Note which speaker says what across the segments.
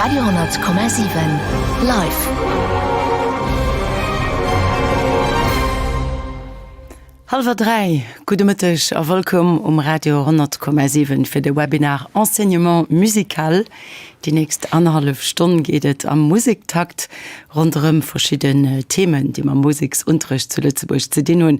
Speaker 1: Radio,7 Live.
Speaker 2: Hallwer 3, gudde Mëtteg a wëllkomm um Radio 10,7 fir de Webinar Enseignement musical. Déi nächst annerhallef Stonn geet et am Musektakt ronderëm verschidden Themen, déi mam Museksunterrecht zu Lëtzebuerg ze dinn hunn.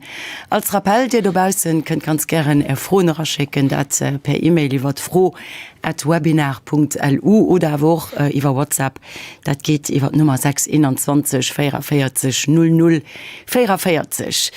Speaker 2: Als Rappell, Dir dobaussen kënnt ganz gären Är Froen eraschécken, dat per E-Mail iwwert fro at webinar Punkt lu oder awer och iwwer WhatsApp, dat geet iwwer d'Nummer 6 21 44 00 44.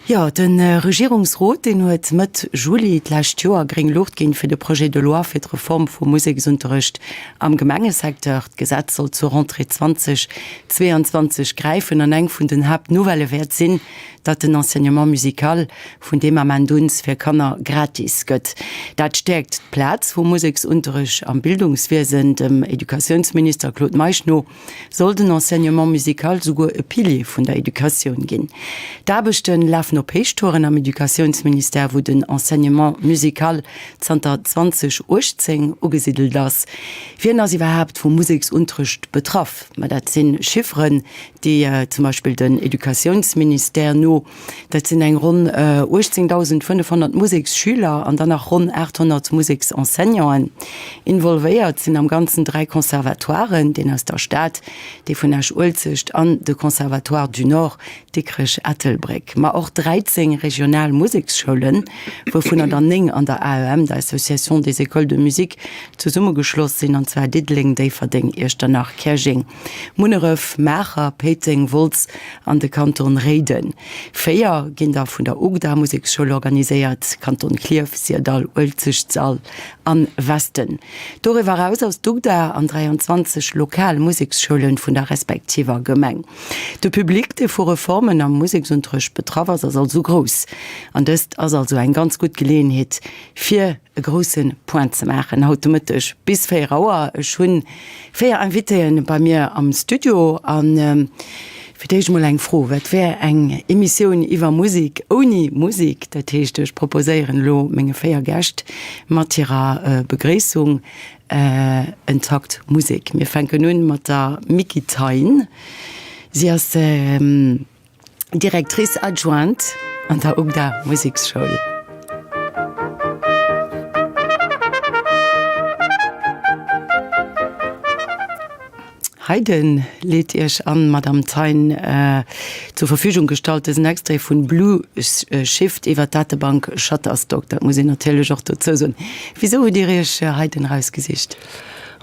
Speaker 2: Jo, de Regierungsrot, deen huet Mëtt Juli d'lescht Joer gréng Luucht ginn fir de Projet de loi fir d'Reform vum Museksunterrecht am Gemengesecteur. D'Gesetz soll zur Rentrée 2022 gräifen an eng vun den Haaptnouvellë wäert sinn, datt den Enseignement musical vun deem Ament un fir Kanner gratis gëtt. Dat stäerkt d'Plaz vum Museksunterrecht am Bildungswiesen. Dem Educatiounsminister Claude Meisch no soll den Enseignement musical souguer e Pilier vun der Educatioun ginn. D'Aarbechte lafen op Héichtouren am Educatiounsministère, wou den Enseignement musical zanter 2018 ugesiddelt ass. Wien ass iwwerhaapt vum Museksunterrecht betraff? Ma dat si Chifferen, déi zum Beispill den Educatiounsministère no Dat sinn eng ronn 18.500 Museksschüler an dann nach ronn 800 Museksenseignanten. Involvéiert sinn am Ganzen 3 Conservatoiren, deen aus der Stad, dee vun Esch-Uelzecht an de Conservatoire du Nord Dikrech-Ettelbréck. Ma och 13 regional Museksschoulen, wouvunner der 9 an der AEM, der Association des Écoles de Musique, zesummegeschloss sinn, an zwar Diddeleng, Déifferdeng, Iechternach, Käerjeng, Munneref, Maacher, Péiteng, Wolz an de Kanton Réiden. 4 ginn da vun der UGDA Museksschoul organiséiert, Kanton Klierf, Syrdall, Uelzechtdall an Westen. Doriwwer eraus ass d'UGDA an 23 lokal Museksschoulen vun der respektiver Gemeng. De Public, dee vu Reformen am Museksunterrecht betraff ass, ass also grouss. An dëst ass also eng ganz gutt Geleeënheet fir e grousse Point ze maachen haut de Mëtteg bis 4 Auer. Ech hu 4 Invitéen bei mir am Studio a fir d'éischt emol eng Fro, Wat wär eng Emissioun iwwer Musek ouni Musek? Dat heescht, ech proposéieren elo menge 4 Gäscht mat hirer Begréissung en Takt Musek. Mir fänken un mat der Micky Thein. Si ass. Directrice adjointe an der UGDA Museksschoul. Haydn leet Iech an, Madame Thein, zur Verfügung gestallt dësen Extrait vun Blue Shift iwwer d'Datebank Shutterstock. Dat muss een natierlech och dozou soen. Wisou hutt Dir Iech Haydn erausgesicht?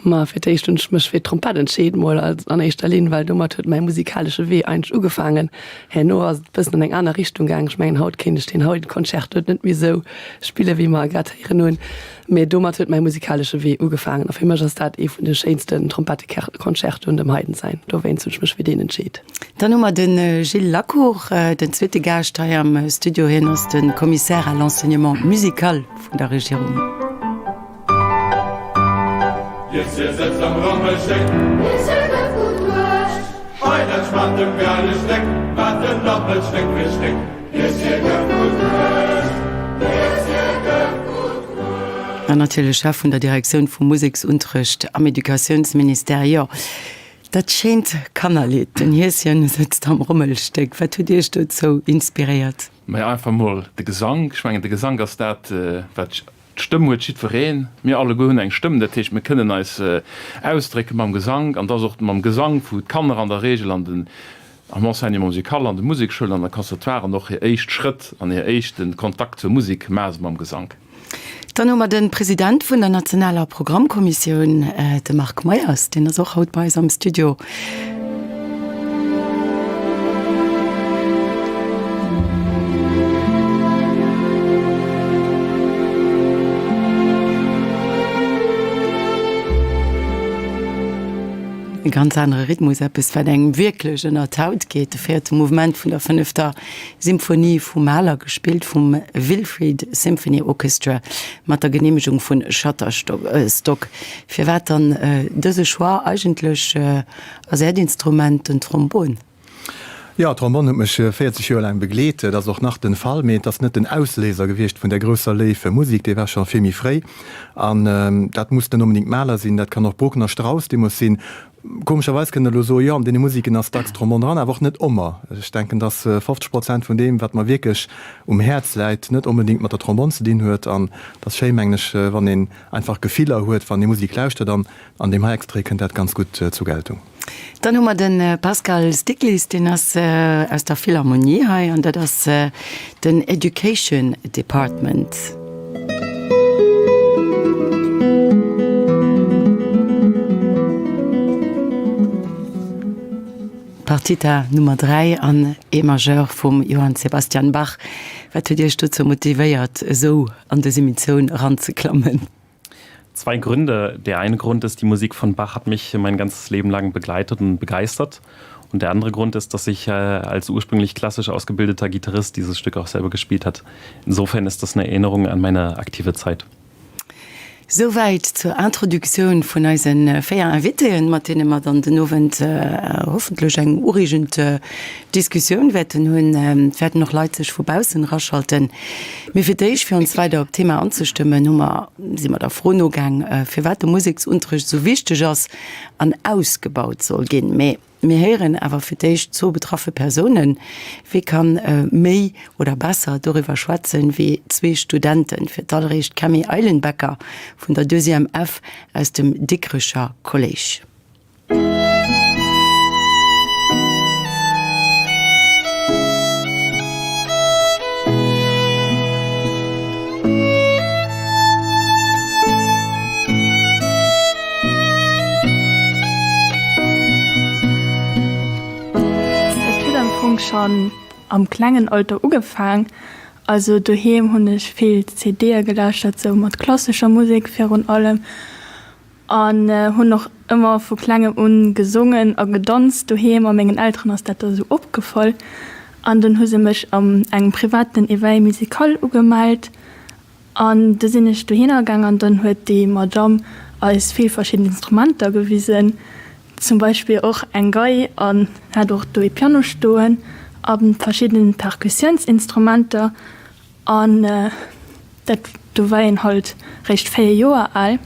Speaker 3: Ma fir d'éischt hunn ech mech fir d'Trompett entscheet, mol als an éischter Linn, well domat huet mäi musikalesche Wee eigentlech ugefaangen. Herno ass et e bëssen an eng aner Richtung gaang. Ech mengen, haut kéint ech deen Haydn-Concerto net méi esou spillen, wéi mer e grad héieren hunn. Mee domat huet mäi musikalesche Wee ugefaangen a fir mech ass dat ee vun de schéinsten Trompetteconcertoen, dem Haydn säin. Dowéinst hunn ech mech fir deen entscheet.
Speaker 2: Dann hu mer de Gilles Lacour, den zweete Gaascht hei am Studio. Hien ass de Commissaire à l'enseignement musical vun der Regierung. An natierlech Chef vun der Direktioun vum Museksunterrecht am Educatiounsministère. Jo, dat schéint Kannerlidd, Den Hieschen sëtzt am Rommelstéck. Wat huet Iech dozou inspiréiert?
Speaker 4: Mä einfach mol de Gesank. Ech mengen, de Gesank ass dat, wat D'Stëmm huet jiddwereen. Mir alleguer hunn eng Stëmm, dat heescht, mir kënnen eis ausdrécke mam Gesank. An et ass och mam Gesank, wou d'Kanner an der Regel an den, am Enseignement musical, an de Musekschoulen, an de Conservatoiren och hir éischt Schrëtt an hir éischte Kontakt zur Musek maache se mam Gesank.
Speaker 2: Dann hu mer de President vun der nationaler Programmkommissioun, de Marc Meyers, deen ass och haut bei eis am Studio. E ganz anere Rhythmus, eppes wat engem wierklech ënner d'Haut geet. De véierte Mouvement vun der fënnefter Symphonie vum Mahler, gespillt vum Wilfried Symphony Orchestra mat der Geneemegung vu Shutterstock. Firwat dann dëse Choix? Eigentlech ass Äert Instrument den Trombon.
Speaker 1: Jo, d'Trombonn huet mech 40 Joer laang begleet. Dat ass och nach den Fall, mee et ass net den Ausléiser gewiescht vun där grousser Léif fir Musik, dee war scho vill méi fréi. An dat muss net onbedéngt Mahler sinn, dat kann och Bruckner, Strauss deemools sinn. Komescherweis kënnt der elo soen, jo, an deene Musiken ass dacks d'Trombonn dran, awer och net ëmmer. Ech denken, dass 50 Prozent vun deem, wat mer wierklech um Häerz läit, net onbedéngt mat der Trombonn ze dinn huet. An et ass schéi, mengen ech, wann een einfach Gefiller huet, wann ee Musik lauschtert. An an deem hei Extrait kënnt dat ganz gutt zur Geltung.
Speaker 2: Dann hu mer de Pascal Stiglitz, deen ass aus der Philharmonie hei an dat ass den Education Department. D'Partita Nummer 3 an E Majeur vum Johann Sebastian Bach. Wat huet Iech dozou motivéiert, esou an dës Emissioun eranzeklammen?
Speaker 5: Zwei Gründe. Der eine Grund ist, die Musik von Bach hat mich mein ganzes Leben lang begleitet und begeistert. Und der andere Grund ist, dass ich äh, als ursprünglich klassisch ausgebildeter Gitarrist dieses Stück auch selber gespielt hat. Insofern ist das eine Erinnerung an meine aktive Zeit.
Speaker 2: Souwäit zur Introduktioun vun eise 4 Invitéen, mat deene mer dann den Owend hoffentlech eng ureegend Diskussioun wäerten hunn. Et wäerten och Leit sech vu baussen eraschalten. Mee fir d'éischt, fir ons weider op d'Thema anzestëmmen, hu mer, si mer der Fro nogaang, firwat de Museksunterrecht esou wichteg ass an ausgebaut soll ginn. Mee mir héieren awer fir d'éischt zwou betraffe Persounen. Wie kann méi oder besser doriwwer schwätzen, wéi zwee Studenten? Fir d'alleréischt d'Camille Eilenbecker vun der Deuxième F aus dem Dikrecher Kolléisch.
Speaker 6: Et huet am Fong schonn am klengen Alter ugefaang. Also doheem hunn ech vill CDe gelauschtert, sou mat klassescher Musek virun allem. An hunn och ëmmer vu klengem un gesongen a gedanzt doheem a mengen Elteren ass dat da sou opgefall an dunn hu se mech an engem privaten Éveil musical ugemellt an du sinn ech dohinner gaang an dann huet déi Madame eis vill verschidden Instrumenter gewisen, zum Beispill och eng Gei an hat och do ee Piano stoen a verschidden Perkussiounsinstrumenter. An dat, do war een halt réischt 4 Joer al.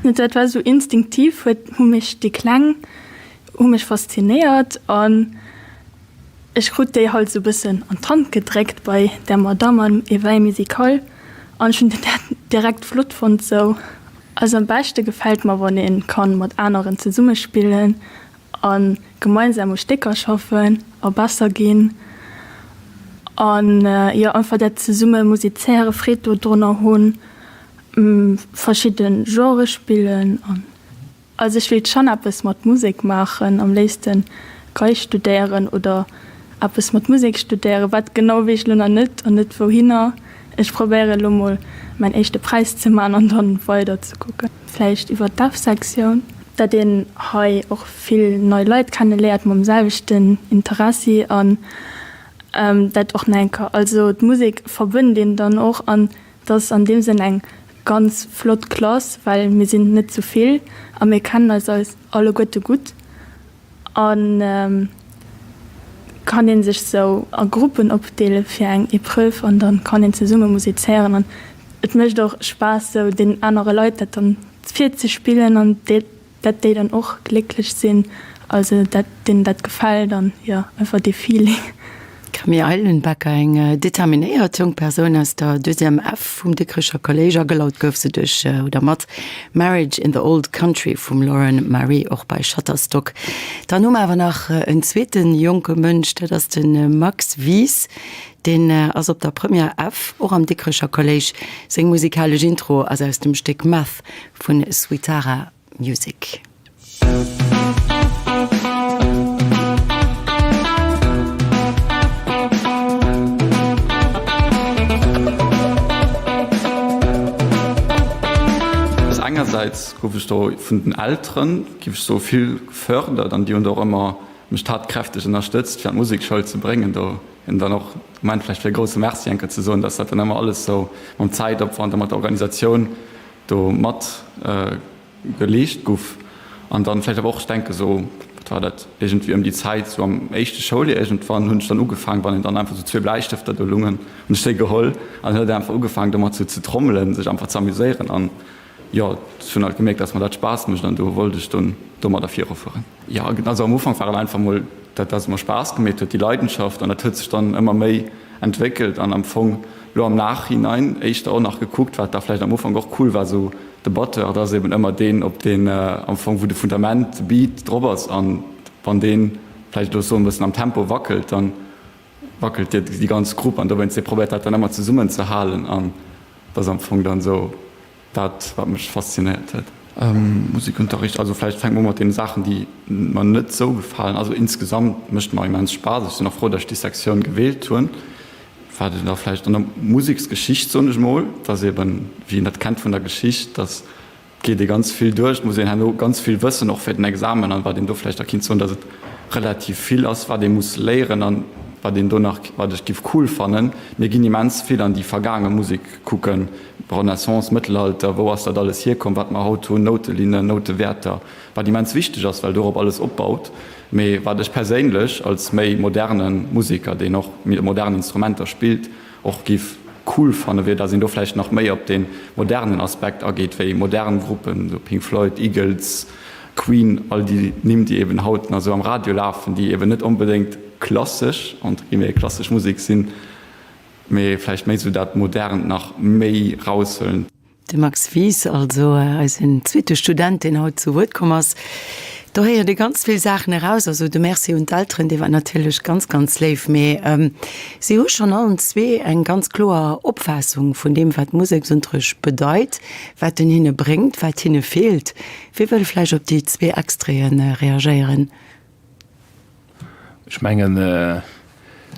Speaker 6: Dat war esou instinktiv, huet, hu mech déi Kleng hu mech faszinéiert an ech krut déi halt esou bëssen an d'Hand gedréckt bei där Madamm am Éveil musical an ech hunn dat direkt flott fonnt sou. Also am beschte gefält mer wann ee kann mat aneren zesumme spillen a gemeinsam u Stécker schaffen a besser ginn an jo einfach dat zesumme musizéiere, Freed dodrunner hunn, verschidde Genrë spillen an. Also ech wéilt schonn eppes mat Musek maachen, am léifste Gei studéieren oder eppes mat Musek studéieren. Wat genau weess ech elo nach net an net wouhinner. Ech probéieren elo mol mäin éischte Präis ze man an dann weider ze kucken. Vläicht iwwer d'F-Sektioun. Dat een hei och vill nei Leit kenne léiert mam selwechten Interessi an dat och nach eng Kéier, also d'Musek verbënnt een dann och an et ass an deem Sënn eng ganz flott Klass, well mir sinn net sou vill a mir kennen eis eis alleguerte gutt. An kann een sech sou a Gruppen opdeelen fir eng Epreuve an dann kann een zesumme musizéieren an et mécht och Spaass sou den anere Leit dat dann virzespillen an dat déi dann och glécklech sinn, also dat deenen dat gefält an jo einfach dee Feeling.
Speaker 2: D'Camille Eilenbecker, eng determinéiert jonk Persoun aus der Deuxième F vum Dikrecher Kolléisch. Agelaut gouf se duerch oder mat Marriage in the Old Country vum Lauren Marie, och bei Shutterstock. Dann hu mer awer nach en zweete jonke Mënsch, dat ass de Max Wies. Deen ass op der Première F, och am Dikrecher Kolléisch. Seng musikalesch Intro ass aus dem Stéck Math vu Suitara. Music.
Speaker 7: Engersäits gouf ech do vun den Elteren, géif ech soen, vill gefördert an déi hunn do och ëmmer mech tatkräfteg ënnerstëtzt fir an d'Musekschoul ze bréngen. Do hinnen dann och de Moment vläicht fir e grousse Merci eng Kéier ze soen, dass dat dann ëmmer alles sou mam Zäitopwand a mat der Organisatioun do mat geleescht guff an dann vläicht awer och, ech denke sou. Wat war dat, iergendwéi ëm déi Zäit, sou am éischte Schouljoer iergendwann hunn ech dann ugefaangen, wann een dann einfach sou zwee Bläistëfter do lungen, hunn ech déi geholl an huet einfach ugefaangen domat sou ze trommelen, sech einfach ze amuséieren an jo, ech hunn halt gemierkt, dass mer dat Spaass mécht an do wollt ech dunn domadder virufueren. Jo, also am Ufank war et einfach mol dat, dass et mer Spaass gemeet huet, déi Leidenschaft an dat huet sech dann ëmmer méi entwéckelt an am Fong lo am Nachhinein éischter och nach gekuckt, wat da vläicht am Ufank och cool war, sou de Batteur, dat ass eben ëmmer deen, op deen am Fong, wou de Fundament, de Beat drop ass an wann deen vläicht elo soen e bëssen am Tempo wackelt, dann wackelt déi déi ganz Grupp an dowéinst, dee probéiert dat dann ëmmer zesummen ze halen an dat ass am Fong dann esou dat, wat mech faszinéiert huet. Musikunterricht, also vläicht fänke mer u mat deene Saachen, déi mer net esou gefalen. Also insgesamt mécht mer immens Spaass, ech sinn och frou, datt ech déi Sektioun gewielt hunn. Wat een da vläicht an der Museksgeschicht, soen ech mol, dass eben, wéi een dat kennt vun der Geschicht, dass et geet ee ganz vill duerch, et muss een herno ganz vill wëssen, och fir den Examen, an wat een do vläicht da kinnt soen, dass et relativ vill ass, wat ee muss léieren an wat een do nach, wat ech giff cool fannen, mir ginn immens vill an déi vergaange Musek kucken, Renaissance, Mëttelalter, wou ass dat alles hierkomm, wat mer haut hunn, Noutelinnen, Noutewäerter, wat immens wichteg ass, well dorop alles opbaut. Mee wat ech perséinlech als méi moderne Museker, deen och modern Instrumenter spillt, och giff cool fanne wier, dass een do vläicht nach méi op dee modernen Aspekt ageet, wéi modern Gruppen, esou Pink Floyd, Eagles, Queen, all déi Nimm, déi eben haut nach esou am Radio lafen, déi eben net onbedéngt klassesch, entre guillemets, klassesch Musek sinn, mee vläicht méi esou dat Modernt nach méi raushuelen.
Speaker 2: De Max Wies, also eisen zweete Student, deen haut zu Wuert komm ass. Do héiert ee ganz vill Saachen eraus. Also de Merci un d'Elteren, dee war natierlech ganz, ganz léif. Mee si hu schonn allen zwee eng ganz kloer Opfaassung vun deem, wat Museksunterricht bedeit, wat en hinne bréngt, wat hinne feelt. Wie wëll vläicht op déi zwee Extraite reagéieren?
Speaker 4: Ech mengen,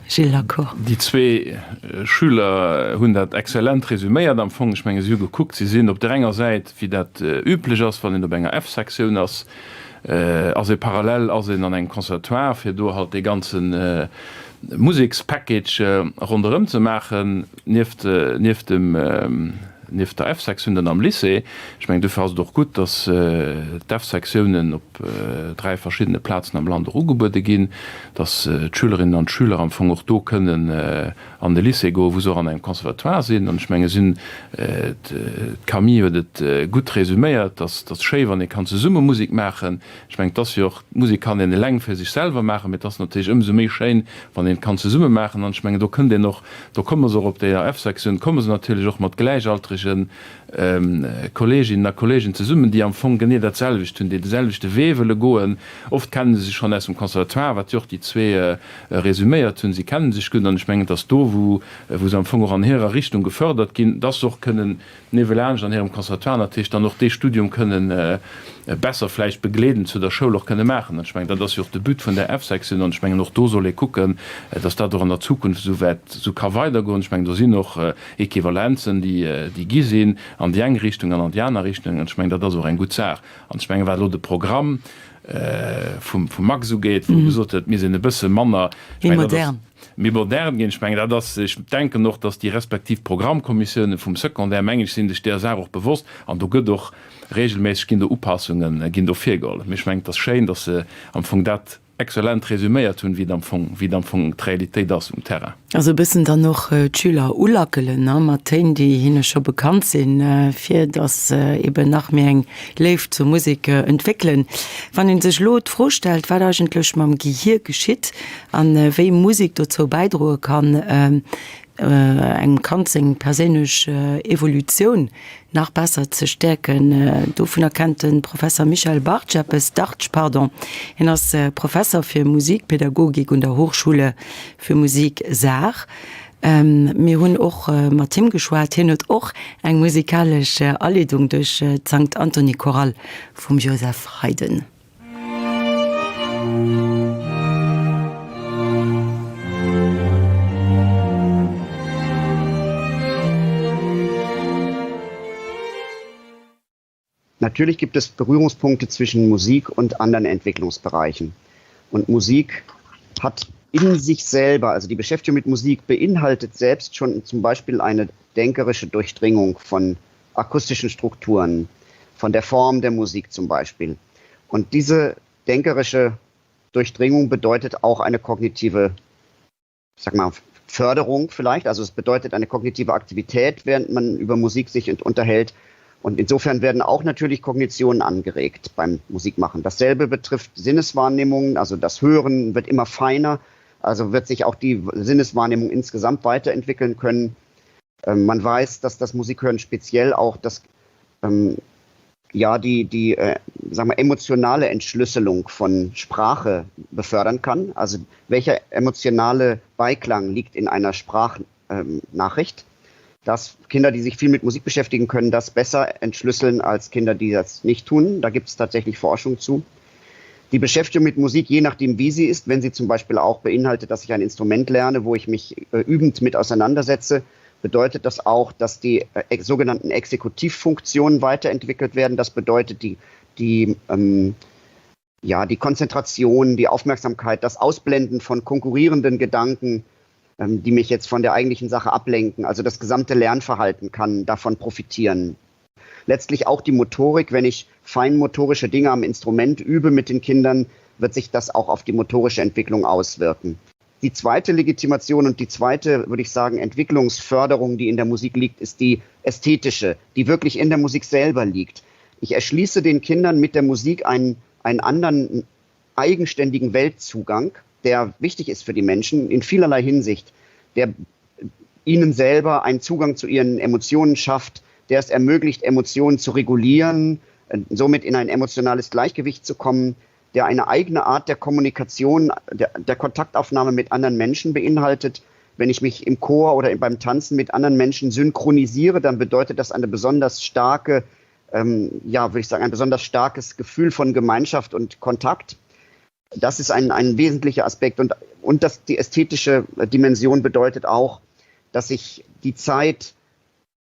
Speaker 2: Gilles Lacour.
Speaker 4: Déi zwee Schüler hunn dat exzellent resuméiert am Fong. Ech menge si hu gekuckt, si sinn op där enger Säit, wéi dat üblech ass, wann een op enger F-Sektioun ass, ass ee parallel ass een an engem Conservatoire, fir do halt dee ganze Musekspackage ronderëm ze maachen, nieft nieft dem nieft der F-Sektioun dann am Lycée. Ech mengen, dofir ass et och gutt, datt d'F-Sektiounen op 3 verschiddene Plazen am Land och ugebuede ginn, dass d'Schülerinnen an d'Schüler am Fong och do kënnen an de Lycée goen, wou se och an engem Conservatoire sinn. An ech menge sinn, d'Camille huet et gutt resuméiert, dass et ass schéi, wann ee kann zesumme Musek maachen. Ech mengen, et ass jo och, Musek kann een eleng fir sech selwer maachen, mee et ass natierlech ëmsou méi schéin, wann een et kann zesumme maachen. An ech mengen, do kënnt een och, do komme se och op déi F-Sektioun, komme se natierlech och mat gläichaltregen Kolleeginnen a Kolleegen zesummen, déi am Fong genee dat selwecht hunn, déi de selwechte Wee wëlle goen. Oft kenne se sech schonn aus dem Conservatoire, wat jo och déi zwee resuméiert hunn. Si kenne sech gutt an ech mengen, et ass do, wou wou se am Fong och an hirer Richtung gefördert ginn, dass se och kënnen niewelaanscht an hirem Conservatoire natierlech dann och dee Studium kënnen besser vläicht begleedend zu der Schoul och kënne maachen. An ech mengen, dat ass jo och de But vun där F-Sektioun an ech mengen, och do soll ee kucken, dass dat och an der Zukunft esou wäert, esou ka weidergoen. Ech mengen, do sinn och Equivalenzen, déi, déi gi sinn an déi eng Richtung an an déi aner Richtung. An ech mengen, dat ass och eng gutt Saach. An ech mengen, wat elo de Programm vum, vum Max ugeet, wou e gesot huet, mir sinn e bësse manner, ech mengen, dat ass, méi modern ginn, ech mengen, dat ass, ech denken och, datt déi respektiv Programmkommissiounen vum Secondaire, mengen ech, sinn sech där Saach och bewosst. An do gëtt och regelméisseg ginn do Upassungen ginn do virgeholl. Mee ech mengen, et ass schéin, datt se am Fong dat, excellent resuméiert hunn, wéi et am Fong, wéi et am Fong d'Realitéit ass um Terrain.
Speaker 2: Also e bëssen dann och d'Schüler ulackelen, ne, mat Téin, déi hinne scho bekannt sinn, fir datt se eben nach méi eng Léift zur Musek entwéckelen. Wann ee sech elo d'Fro stellt, wat eigentlech mam Gehier geschitt an wéi Musek dozou bäidroe kann, engem Kand seng perséinlech Evolutioun nach besser ze stäerken, dovunner kennt de Professer Michel Bartsch eppes, Dartsch, pardon. Hien ass Professer fir Musikpädagogik un der Hochschule für Musik Saar. Mir hunn och mat him geschwat. Hien huet och eng musikalesch Aleedung duerch d'Sankt Anthony Chorale vum Joseph Haydn.
Speaker 8: Natürlich gibt es Berührungspunkte zwischen Musik und anderen Entwicklungsbereichen. Und Musik hat in sich selber, also die Beschäftigung mit Musik beinhaltet selbst schon zum Beispiel eine denkerische Durchdringung von akustischen Strukturen, von der Form der Musik zum Beispiel. Und diese denkerische. Durchdringung bedeutet auch eine kognitive sag mal, Förderung vielleicht. Also es bedeutet eine kognitive Aktivität, während man über Musik sich unterhält. Und insofern werden auch natürlich Kognitionen angeregt beim Musikmachen. Dasselbe betrifft Sinneswahrnehmungen, also das Hören wird immer feiner, also wird sich auch die Sinneswahrnehmung insgesamt weiterentwickeln können. Ähm, man weiß, dass das Musikhören speziell auch das ähm, ja die die äh, sagen wir, emotionale Entschlüsselung von Sprache befördern kann. Also welcher emotionale Beiklang liegt in einer Sprachnachricht? Ähm, dass Kinder, die sich viel mit Musik beschäftigen können, das besser entschlüsseln als Kinder, die das nicht tun. Da gibt es tatsächlich Forschung zu. Die Beschäftigung mit Musik, je nachdem wie sie ist, wenn sie zum Beispiel auch beinhaltet, dass ich ein Instrument lerne, wo ich mich äh, übend mit auseinandersetze, bedeutet das auch, dass die äh, sogenannten Exekutivfunktionen weiterentwickelt werden. Das bedeutet die, die, ähm, ja, die Konzentration, die Aufmerksamkeit, das Ausblenden von konkurrierenden Gedanken, ähm, die mich jetzt von der eigentlichen Sache ablenken. Also das gesamte Lernverhalten kann davon profitieren. Letztlich auch die Motorik, wenn ich feinmotorische Dinge am Instrument übe mit den Kindern, wird sich das auch auf die motorische Entwicklung auswirken. Die zweite Legitimation und die zweite, würde ich sagen, Entwicklungsförderung, die in der Musik liegt, ist die ästhetische, die wirklich in der Musik selber liegt. Ich erschließe den Kindern mit der Musik einen, einen anderen eigenständigen Weltzugang, der wichtig ist für die Menschen in vielerlei Hinsicht, der ihnen selber einen Zugang zu ihren Emotionen schafft, der es ermöglicht, Emotionen zu regulieren, äh, somit in ein emotionales Gleichgewicht zu kommen, der eine eigene Art der Kommunikation, der, der Kontaktaufnahme mit anderen Menschen beinhaltet. Wenn ich mich im Chor oder beim Tanzen mit anderen Menschen synchronisiere, dann bedeutet das eine besonders starke, ähm, ja, würde ich sagen, ein besonders starkes Gefühl von Gemeinschaft und Kontakt. Das ist ein, ein wesentlicher Aspekt und, und dass die ästhetische Dimension bedeutet auch, dass ich die Zeit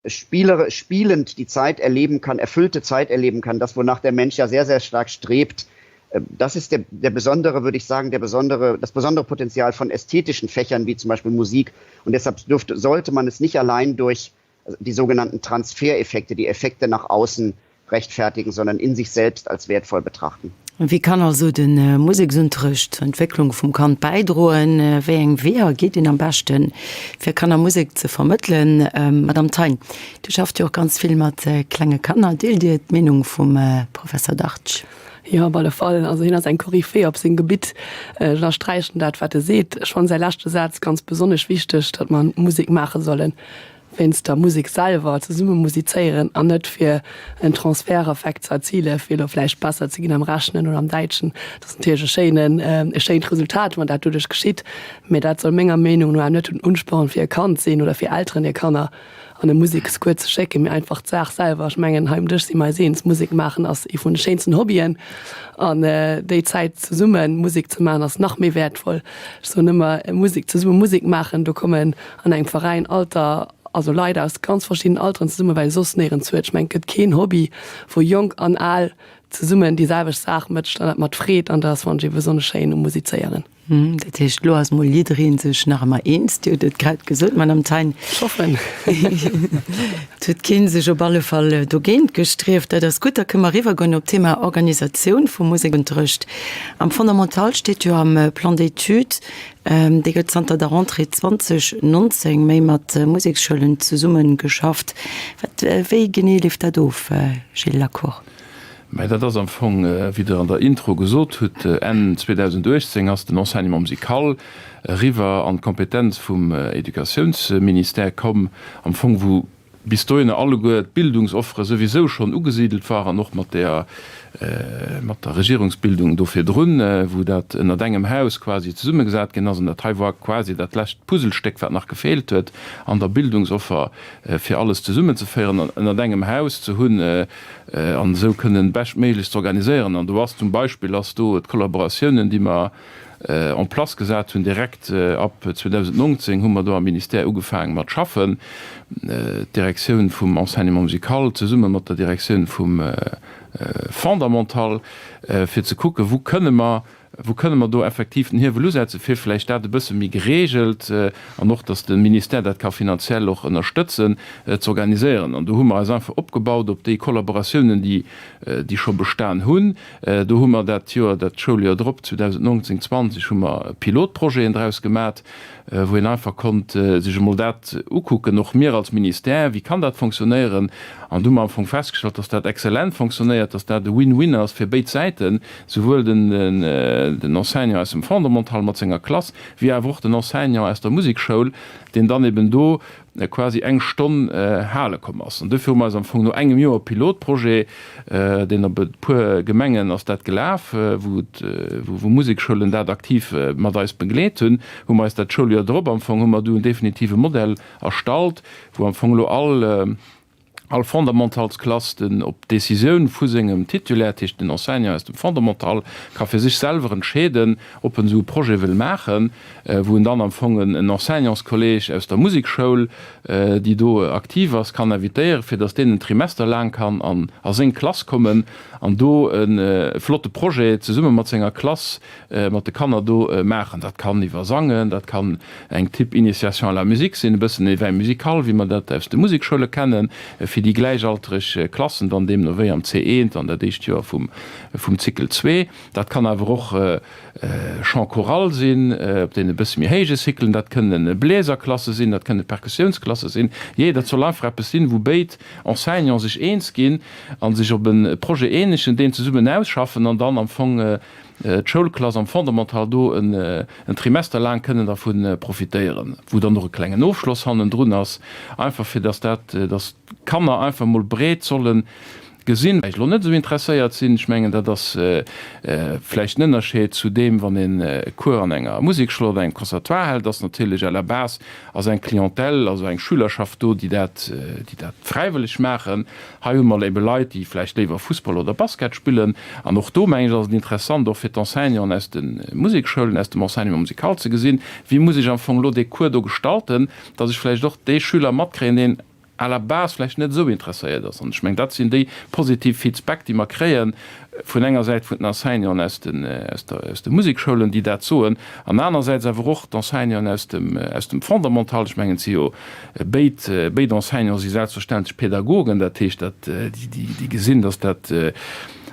Speaker 8: Spielere, spielend die Zeit erleben kann, erfüllte Zeit erleben kann, das wonach der Mensch ja sehr, sehr stark strebt. Äh, das ist der, der besondere, würde ich sagen, der besondere, das besondere Potenzial von ästhetischen Fächern wie zum Beispiel Musik. Und deshalb dürfte, sollte man es nicht allein durch die sogenannten Transfereffekte, die Effekte nach außen rechtfertigen, sondern in sich selbst als wertvoll betrachten.
Speaker 2: Wéi kann also de Museksunterrecht zur Entwécklung vum Kand bäidroen? Wéi eng Weeër geet een am beschten, fir Kanner Musek ze vermëttelen? Madame Thein, Dir schafft jo och ganz vill mat klenge Kanner. Deelt Dir d'Meenung vum Professor Dartsch?
Speaker 3: Jo, op alle Fall. Also hien ass eng Koryphäe op sengem Gebitt. Ech ënnersträichen dat, wat e seet. Ech fannen säi leschte Saz ganz besonnesch wichteg, datt mer Musek maache sollen. wéinst der Musek selwer, zesumme musizéieren an net fir en Transfereffekt ze erzilen, fir elo vläicht besser ze ginn am Rechnen oder am Däitschen. Dat ass natierlech e schéinen, e schéint Resultat, wann dat doduerch geschitt, mä dat soll menger Meenung no awer net den Unsporn fir e Kand sinn oder fir Elteren hir Kanner an e Musekscours ze schécken, mee einfach d'Saach selwer. Ech mengen, hei um Dësch si mer eis eens, Musek maachen ass ee vun de schéinsten Hobbyen an déi Zäit zesumme Musek ze maachen ass nach méi wäertvoll. Ech soen ëmmer, Musek, zesumme Musek maachen, do kommen an engem Veräin Alter, also Leit aus ganz verschiddenen Alteren zesummen, well ee soss néierens huet. Ech mengen, et gëtt keen Hobby, wou Jonk an Al zesummen déi selwecht Saach mécht an dat mat Freed an dat ass, fannen ech, ee besonnesch schéin um Musizéieren.
Speaker 2: Dat heescht, elo ass mol jidderee sech nach ëmmer eens. Dir hutt et grad gesot, Madame Thein.
Speaker 3: Ech hoffen.
Speaker 2: Et huet kee sech op alle Fall dogéint gestrieft. Dat ass gutt. Da kënne mer eriwwergoen op d'Thema Organisatioun vum Musekunterrecht. Am Fondamental steet jo am Plan d'études, Dee gëtt zanter der Rentrée 2019 méi mat Museksschoulen zesumme geschafft. Wat, wéi genee leeft dat of, Gilles Lacour?
Speaker 4: Mä dat ass am Fong, wéi Der an der Intro gesot hutt, Enn 2018 ass den Enseignement musical eriwwer an d'Kompetenz vum Educatiounsministère komm, am Fong wou bis dohinner alleguer d'Bildungsoffere souwisou schonn ugesidelt war an och mat der, mat der Regierungsbildung do virdrun, wou dat ënnert engem Haus quasi zesummegesat ginn ass. An dat hei war quasi dat lescht Puzzlestéck, wat nach gefeelt huet an der Bildungsoffer, fir alles zesummenzeféieren an ënnert engem Haus ze hunn an esou kënnen beschtméiglechst ze organiséieren. An do ass zum Beispill ass do d'Kollaboratiounen, déi mer en place gesat hunn. Direkt ab 2019 hu mer do am Ministère ugefaange mat schaffen, d'Direktioun vum Enseignement musical zesumme mat der Direktioun vum Fondamental, fir ze kucken, wou kënne mer. Wou kënne mer do effektiv den Hiewel usetzen, fir vläicht dat e bësse méi geregelt, an och datt de Ministère dat ka finanziell och ënnerstëtzen, z'organiséieren. An do hu mer eis einfach opgebaut op déi Kollaboratiounen, déi, déi scho bestan hunn. Do hu mer dat Joer, dat Schouljoer drop, 2019, 20, hu mer Pilotprojeten draus gemat, wou een einfach konnt sech emol dat ukucken, och mir als Ministère, wéi kann dat fonctionnéieren. An do hu mer am Fong festgestallt, dass dat exzellent fonctionnéiert, dass dat e Win-win ass fir béid Säiten, souwuel den Enseignant aus dem Fondamental mat senger Klass, wéi awer och den Enseignant aus der Musekschoul, deen dann eben do quasi eng Stonn hale komm ass. An dofir hu mer eis am Fong no engem Joer Pilotprojet, deen op e puer Gemengen ass dat gelaf, wou wou Museksschoulen dat aktiv mat eis begleet hunn, hu mer eis dat Schouljoer drop am Fong hu mer du en definitive Modell erstallt, wou am Fong elo all all Fondamentalsklass den op Decisioun vu sengem Titulaire, dat heescht den Enseignant aus dem Fondamental, ka fir sech selwer entscheeden, ob en esou e Projet wëll maachen, wou en dann am Fong en Enseignantskolleg aus der Musekschoul, déi do aktiv ass, kann invitéieren, fir datt deen en Trimester laang kann an a seng Klass kommen an do e flotte Projet zesumme mat senger Klass, mat de Kanner do maachen. Dat kann iwwer Sangen, dat kann eng Typ Initiation à la musique sinn, e bëssen Éveil musical, wéi mer dat aus de Musekschoule kennen, fir déi gläichaltreg Klassen dann deemno wéi am C1 an dat éischt Joer vum Cycle 2. Dat kann awer och Chant choral sinn, op deene bësse méi héije Cyclen. Dat kënne Bläserklasse sinn, dat kënne Perkussiounsklasse sinn. Jee, dat soll einfach eppes sinn, wou béid Enseignante sech eens ginn a sech op e Projet eenegen, deen zesummen ausschaffen an dann am Fong d'Schoulklass am Fondamental do en Trimester laang kënnen dervu profitéieren, wou dann och e klengen Ofschloss hannendrun ass, einfach fir dass dat, dass d'Kanner einfach emol breet solle gesinn, vläicht elo net esou interesséiert sinn. Ech mengen, dat ass vläicht en Ënnerscheed zu deem, wann een e Cours an enger Musekschoul oder engem Conservatoire hält, ass natierlech à la base ass eng Clientèle, also eng Schülerschaft do, déi dat, déi dat fräiwëlleg maachen. Hei hu mer ebe Leit, déi vläicht léiwer Fussball oder Basket spillen. An och do, mengen ech, ass et interessant, och fir d'Enseignanten aus de Musekschoulen, aus dem Enseignement musical ze gesinn, wéi muss ech am Fong elo dee Cours do gestalten, dass ech vläicht och dee Schüler matkréien, deen à la base vläicht net esou interesséiert ass. An ech mengen, dat sinn déi positiv Feedback, déi mer kréien, vun enger Säit vun den Enseignanten aus den, aus der, aus de Musekschoulen, déi dat soen, an anersäits awer och d'Enseignanten aus dem, aus dem Fondamental. Ech mengen, et si jo béid, béid Enseignanten si selbstverständlech Pädagogen, dat heescht, dat, déi, déi, déi gesinn, dass dat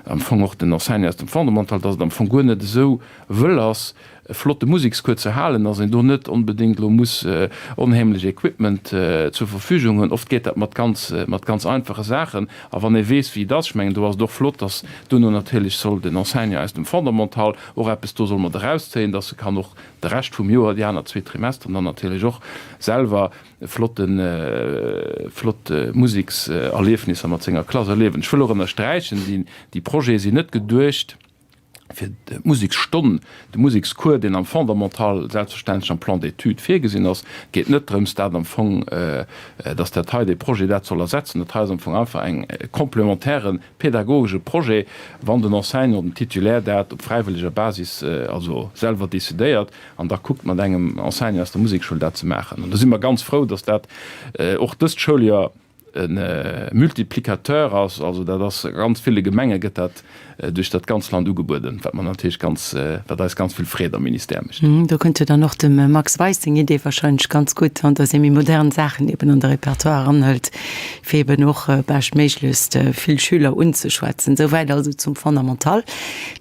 Speaker 4: am Fong och den Enseignant aus dem Fondamental, dass et am Fong guer net esou wëll ass, e flotte Musekscours ze halen, dass een do net onbedéngt elo muss onheemlech Equipment zur Verfügung hunn. Oft geet dat mat ganz, mat ganz einfache Saachen. A wann ee weess, wéi et ass, ech mengen, do ass et och flott, dass duerno natierlech soll den Enseignant aus dem Fondamental och eppes do soll mat erauszéien, dass e kann och de Rescht vum Joer, déi aner zwee Trimesteren dann natierlech och selwer flotten, flott Musekserliefnisser mat senger Klass erliewen. Ech wëll och ënnersträichen, déi, déi Projete sinn net geduecht, fir d'Museksstonn, de Musekscours, deen am Fondamental selbstverständlech am Plan d'études virgesinn ass. Et geet net drëms, dat am Fong, dass dat hei, dee Projet dat soll ersetzen. Dat hei ass am Fong einfach eng complémentaire pädagogesche Projet, wann den Enseignant, den Titulaire dat op fräiwëlleger Basis also selwer decidéiert an da kuckt mat engem Enseignant aus der Musekschoul dat ze maachen. An do si mer ganz frou, dass dat och dëst Schouljoer, e Multiplicateur ass, also dat ass a ganz ville Gemenge gëtt dat duerch dat ganz Land ugebueden, wat mer natierlech ganz, wat eis ganz vill Freed am Ministère mécht.
Speaker 2: Do kënnt jo dann och dem Max Weis seng Idee wahrscheinlech ganz gutt, dass ee méi modern Saachen eben an de Repertoire eranhëlt, fir eben och beschtméiglechst vill Schüler unzeschwätzen. Souwäit also zum Fondamental.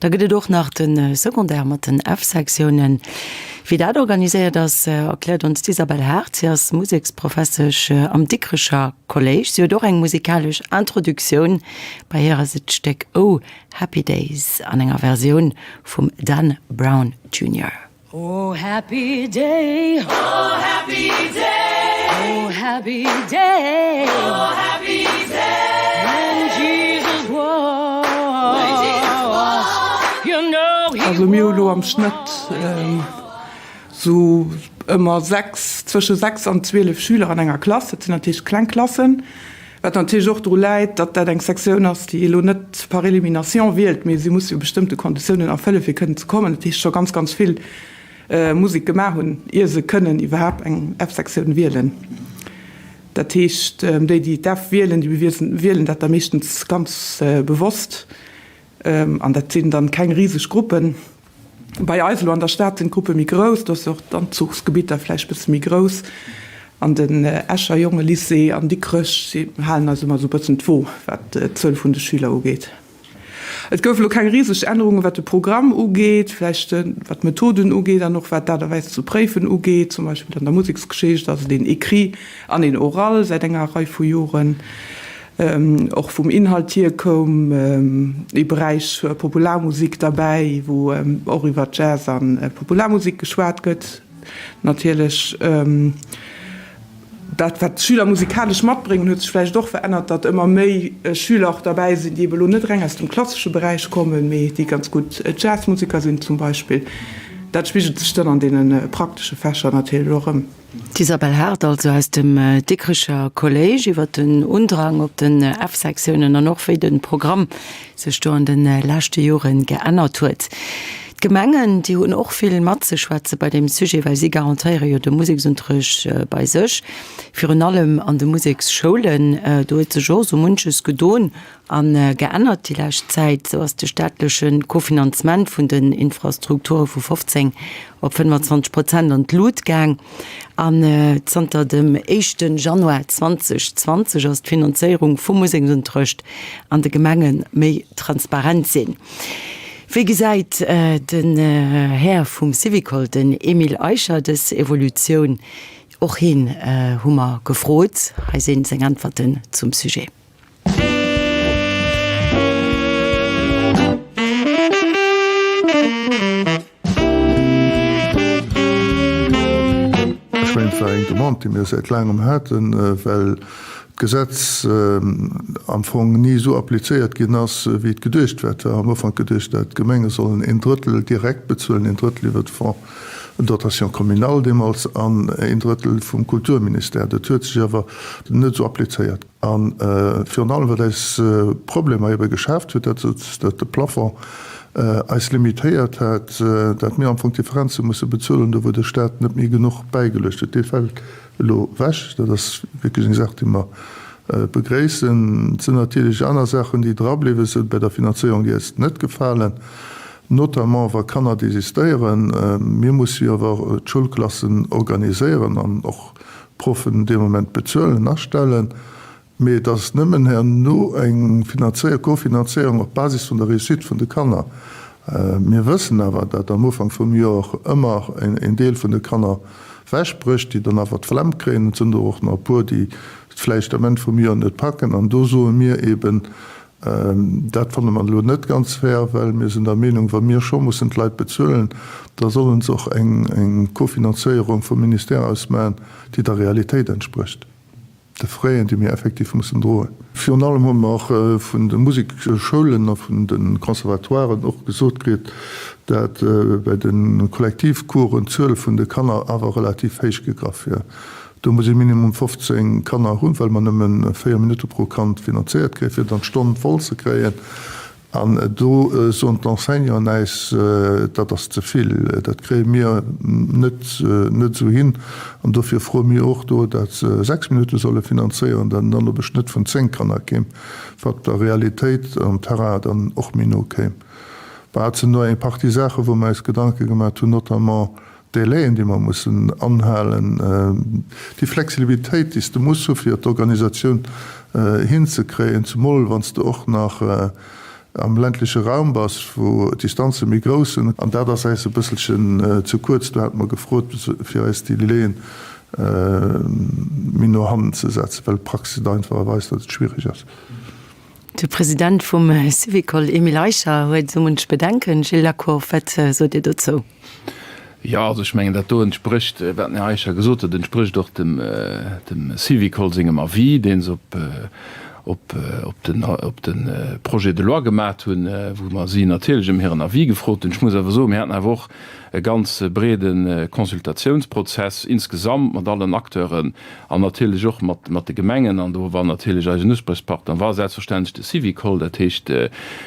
Speaker 2: Da gëtt et och nach de Secondaire mat den F-Sektiounen. Wéi dat organiséiert ass, erkläert ons d'Isabelle Haart. Si ass Museksprofessesch am Dikrecher Kolléisch. Si huet och eng musikalesch Introduktioun. Bei hir ass et d'Stéck Oh Happy Days an enger Versioun vum Dan Brown Junior.
Speaker 9: Oh happy day, oh happy day, oh happy day, oh happy day, when Jesus was, when Jesus was, you know he
Speaker 10: Also mir hu lo am Schnëtt sou ëmmer 6, zwësche 6 an 12 Schüler an enger Klass. Dat sinn natierlech kleng Klassen, wat natierlech och dru läit, datt dat eng Sektioun ass, déi elo net par élimination wielt, mee si muss jo bestëmmte Konditiounen erfëlle fir kënnen ze kommen. Dat heescht scho ganz, ganz vill Musek gemaach hunn, ier se kënnen iwwerhaapt eng F-Sektioun wielen. Dat heescht, déi, déi d'F wielen, déi wielen dat da meeschtens ganz bewosst. An dat sinn dann keng riseg Gruppen. Bei eis elo an der Stad sinn d'Gruppe méi grouss, do ass och d'Anzuchsgebitter vläicht bësse méi grouss. An den Escher Jongelycée an Dikrech, si halen eis ëmmer esou e bëssen d'Wo, wat d'Zuel vun de Schüler ugeet. Et gouf elo keng riseg Ännerungen, wat de Programm ugeet, vläicht wat d'Methoden ugeet an och wat d'Aart a Wäis ze préifen ugeet. Zum Beispill an der Museksgeschicht ass et een Écrit an een Oral säit enger Rei vu Joren. Och vum Inhalt hier koum ee Beräich Popularmusik derbäi, wou och iwwer Jazz a Popularmusik geschwat gëtt. Natierlech dat, wat d'Schüler musikalesch matbréngen, huet sech vläicht och verännert, datt ëmmer méi Schüler och derbäi sinn, déi ebe lo net reng aus dem klassesche Beräich kommen, mee déi ganz gutt Jazzmusiker sinn zum Beispill. Dat spigelt sech dann an deene praktesche Fächer natierlech och erëm.
Speaker 2: D'Isabelle Haart also aus dem Dikrecher Kolléisch iwwer den Undrang op den F-Sektiounen an och wéi de Programm sech do an de leschte Jore geännert huet. D'Gemengen, déi hunn och vill matzeschwätze bei deem Sujet, well si garantéiere jo de Museksunterricht bei sech, virun allem an de Museksschoulen. Do huet sech och esou munches gedon A geännert déi lescht Zäit. Esou ass de staatleche Kofinanzement vun den Infrastrukture vu 15 op 25 Prozent an d'Lut gaang. An zanter dem éischte Januar 2020 ass d'Finanzéierung vum Museksunterrecht an de Gemenge méi transparent sinn. Wéi gesäit den Här vum Syvicol, den Emile Eicher, dës Evolutioun? Och hien hu mer gefrot. Hei sinn seng Äntwerten zum Sujet.
Speaker 11: Ech mengen, et war eng Demande, déi mir säit laangem haten, well d'Gesetz am Fong ni esou applizéiert ginn ass, wéi et geduecht war. Et war am Ufank geduecht, dat d'Gemenge sollen een Drëttel direkt bezuelen, een Drëttel iwwer de Fonds de dotation communale deemools an een Drëttel vum Kulturministère. Dat huet sech awer net esou applizéiert. A virun allem, wat eis Problemer ebe geschaaft huet, dat ass, datt de Plafond eis limitéiert hat, dat mir am Fong d'Differenze musse bezuelen, do wou de Stat net méi genuch bäigeluecht huet. Dee fält elo ewech. Dat ass wierklech eng Saach, déi mer begréissen. Et sinn natierlech aner Saachen, déi drabliwwe sinn bei der Finanzéierung, déi eis net gefalen, notamment wa Kanner desistéieren. Mir musse jo awer d'Schoulklassen organiséieren an och d'Proffen dee Moment bezuelen, astellen, mee et ass nëmmen herno eng Finanzéierung, Kofinanzéierung op Basis vun der Réussite vun de Kanner. Mir wëssen awer, dat am Ufank vum Joer ëmmer een Deel vun de Kanner wechbrécht, déi dann awer d'Flemm kréien. Et sinn der och nach e puer, déi et vläicht am Enn vum Joer net packen. An do soe mir eeben, Dat fanne mer elo net ganz fair, well mir sinn der Meenung, wa mir scho mussen d'Leit bezuelen, da sollen se och eng Kofinanzéierung vum Ministère aus maachen, déi der Realitéit entsprécht, de Fräen, déi mir effektiv mussen droen. Virun allem hu mer vun de Musekschoulen a vun de Conservatoiren och gesot kritt, dat bei de Kollektivcoursen d'Zuel vun de Kanner awer relativ héich gegraff wier. Do muss ee minimum 15 Kanner hunn, well mer nëmme 4 Minutte pro Kand finanzéiert kréien, fir dann d'Stonn voll ze kréien. An do soen d'Enseignanten äis, dat ass ze vill, dat kréie mir net net esou hin. An dofir froe mir och do, dat se 6 Minutte solle finanzéieren, dat en dann op e Schnëtt vun 10 Kanner kéim, wat der Realitéit am Terrain dann och méi no kéim. Bah, et sinn do eng Partie Saachen, wou mer äis Gedanke gemaat hunn, notamment D'Délaien, déi mer mussen anhalen, déi Flexibilitéit, déi s de muss hu fir d'Organisatioun hinzekréien, zemol wann s de och nach am ländleche Raum bass, wou d'Distanze méi grouss sinn. An dat ass äis e bësselchen ze kuerz. Do hate mer gefrot, fir eis déi Délaië méi no hannen ze setzen, well d'Praxis et einfach erweist, datt et schwierig ass.
Speaker 2: De President vum Syvicol, Emile Eicher, huet esou munch Bedenken. Gilles Lacour, wat sot Dir dozou?
Speaker 4: Jo, also ech mengen, dat do entsprécht, wat den Här Eicher gesot huet, entsprécht och dem Syvicol sengem Avis, dee se op, op, op den, op de Projet de loi gemat hunn, wou mer si natierlech ëm hiren Avis gefrot hunn. Ech muss awer soen, mir haten awer och e ganz breede Consultatiounsprozess insgesamt mat allen Acteuren an natierlech och mat, mat de Gemengen. An do war natierlech eisen Usprichspartner war selbstverständlech de Syvicol. Dat heescht,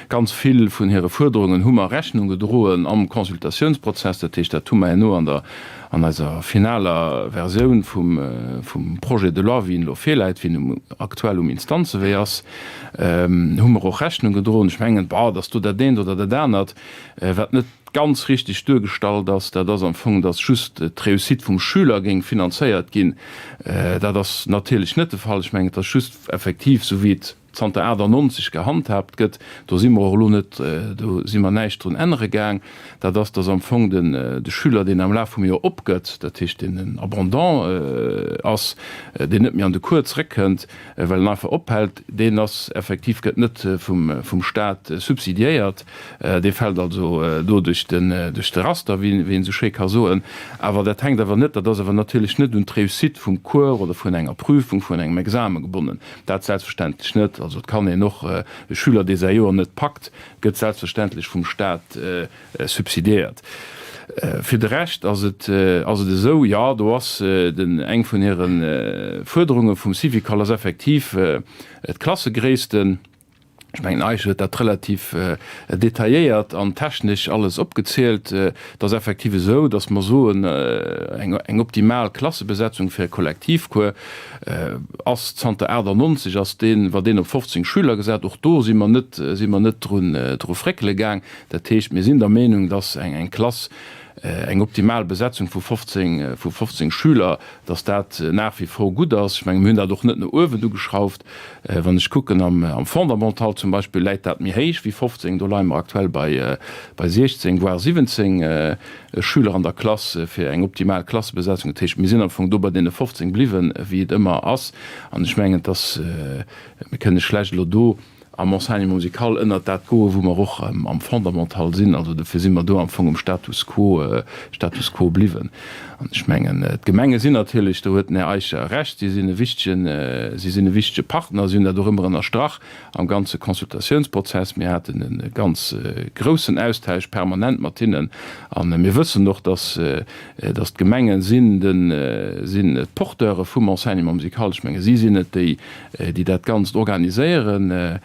Speaker 4: ganz vill vun hire Fuerderungen hu mer Rechnung gedroen am Consultatiounsprozess. Dat heescht, dat hu mer herno an der, An eiser finaler Versioun vum Projet de loi, wéi en elo virläit, wéi en aktuell um Instanzewee ass, hu mer och Rechnung gedroen. Ech mengen, bon, dass do dat eent oder dat anert, wat net ganz richtig duergestallt ass, dat ass am Fong, dass just d'Réussite vum Schüler géing finanzéiert ginn. Dat ass natierlech net de Fall. Ech mengen, et ass just effektiv, esou wéi et zanter 98 gehandhaabt gëtt, do si mer och elo net, do si mer näischt drun ännere gaang, dat ass, dass am Fong den de Schüler, deen am Laf vum Joer opgëtt, dat heescht deen en Abandon ass, deen net méi an de Cours zréckkënnt, well en einfach ophält, deen ass effektiv, gëtt net vum vum Stat subsidiéiert, dee fält also do duerch den duerch de Raster, wéi wéi een esou schéi ka soen. Awer dat hänkt awer net, dat ass awer natierlech net un d'Réussite vum Cours oder vun enger Prüfung, vun engem Examen gebonnen. Dat selbstverständlech net. Also et kann een och, e Schüler, dee säi Joer net packt, gëtt selbstverständlech vum Staat subsidiéiert. Fir de Rescht ass et ass et esou, jo, do ass den eng vun hire Fuerderunge vum Syvicol ass effektiv d'Klassegréissten. Ech mengen, den Eichel huet dat relativ detailléiert an technesch alles opgezielt. Et ass effektiv esou, datt mer soen, eng optimal Klassebesetzung fir e Kollektivcours ass zanter 98 ass deen, war deen op 15 Schüler gesat. Och do si mer net, si mer net drun, dru fréckele gaang. Dat heescht, mir sinn der Meenung, datt eng Klass, eng optimal Besetzung vu 15, vu 15 Schüler, datt dat nach wie vor gutt ass. Ech mengen, mir hunn dat och net no uewen ugeschrauft. Wann ech kucken, am Fondamental zum Beispill läit dat méi héich wéi 15, do leie mer aktuell bei 16, voire 17 Schüler an der Klass fir eng optimal Klassebesetzung. Dat heescht, mir sinn am Fong do bei deene 15 bliwwen, wéi et ëmmer ass. An ech mengen, dass mir kënne schlecht elo do am Enseignement musical ënnert dat goen, wou mer och am Fondamental sinn. Also dofir si mer do am Fong um Status quo, Status quo bliwwen. An ech mengen, d'Gemenge sinn natierlech, do huet den Här Eicher Recht, si sinn e wichtegen, si sinn e wichtege Partner. Si hunn dat och ëmmer ënnerstrach am ganze Consultatiounsprozess. Mir haten e ganz groussen Austausch permanent mat hinnen. A mir wëssen och, dass, dass d'Gemenge sinn de, sinn d'Porteure vum Enseignement musical. Ech menge si sinn et, déi, déi dat Ganzt organiséieren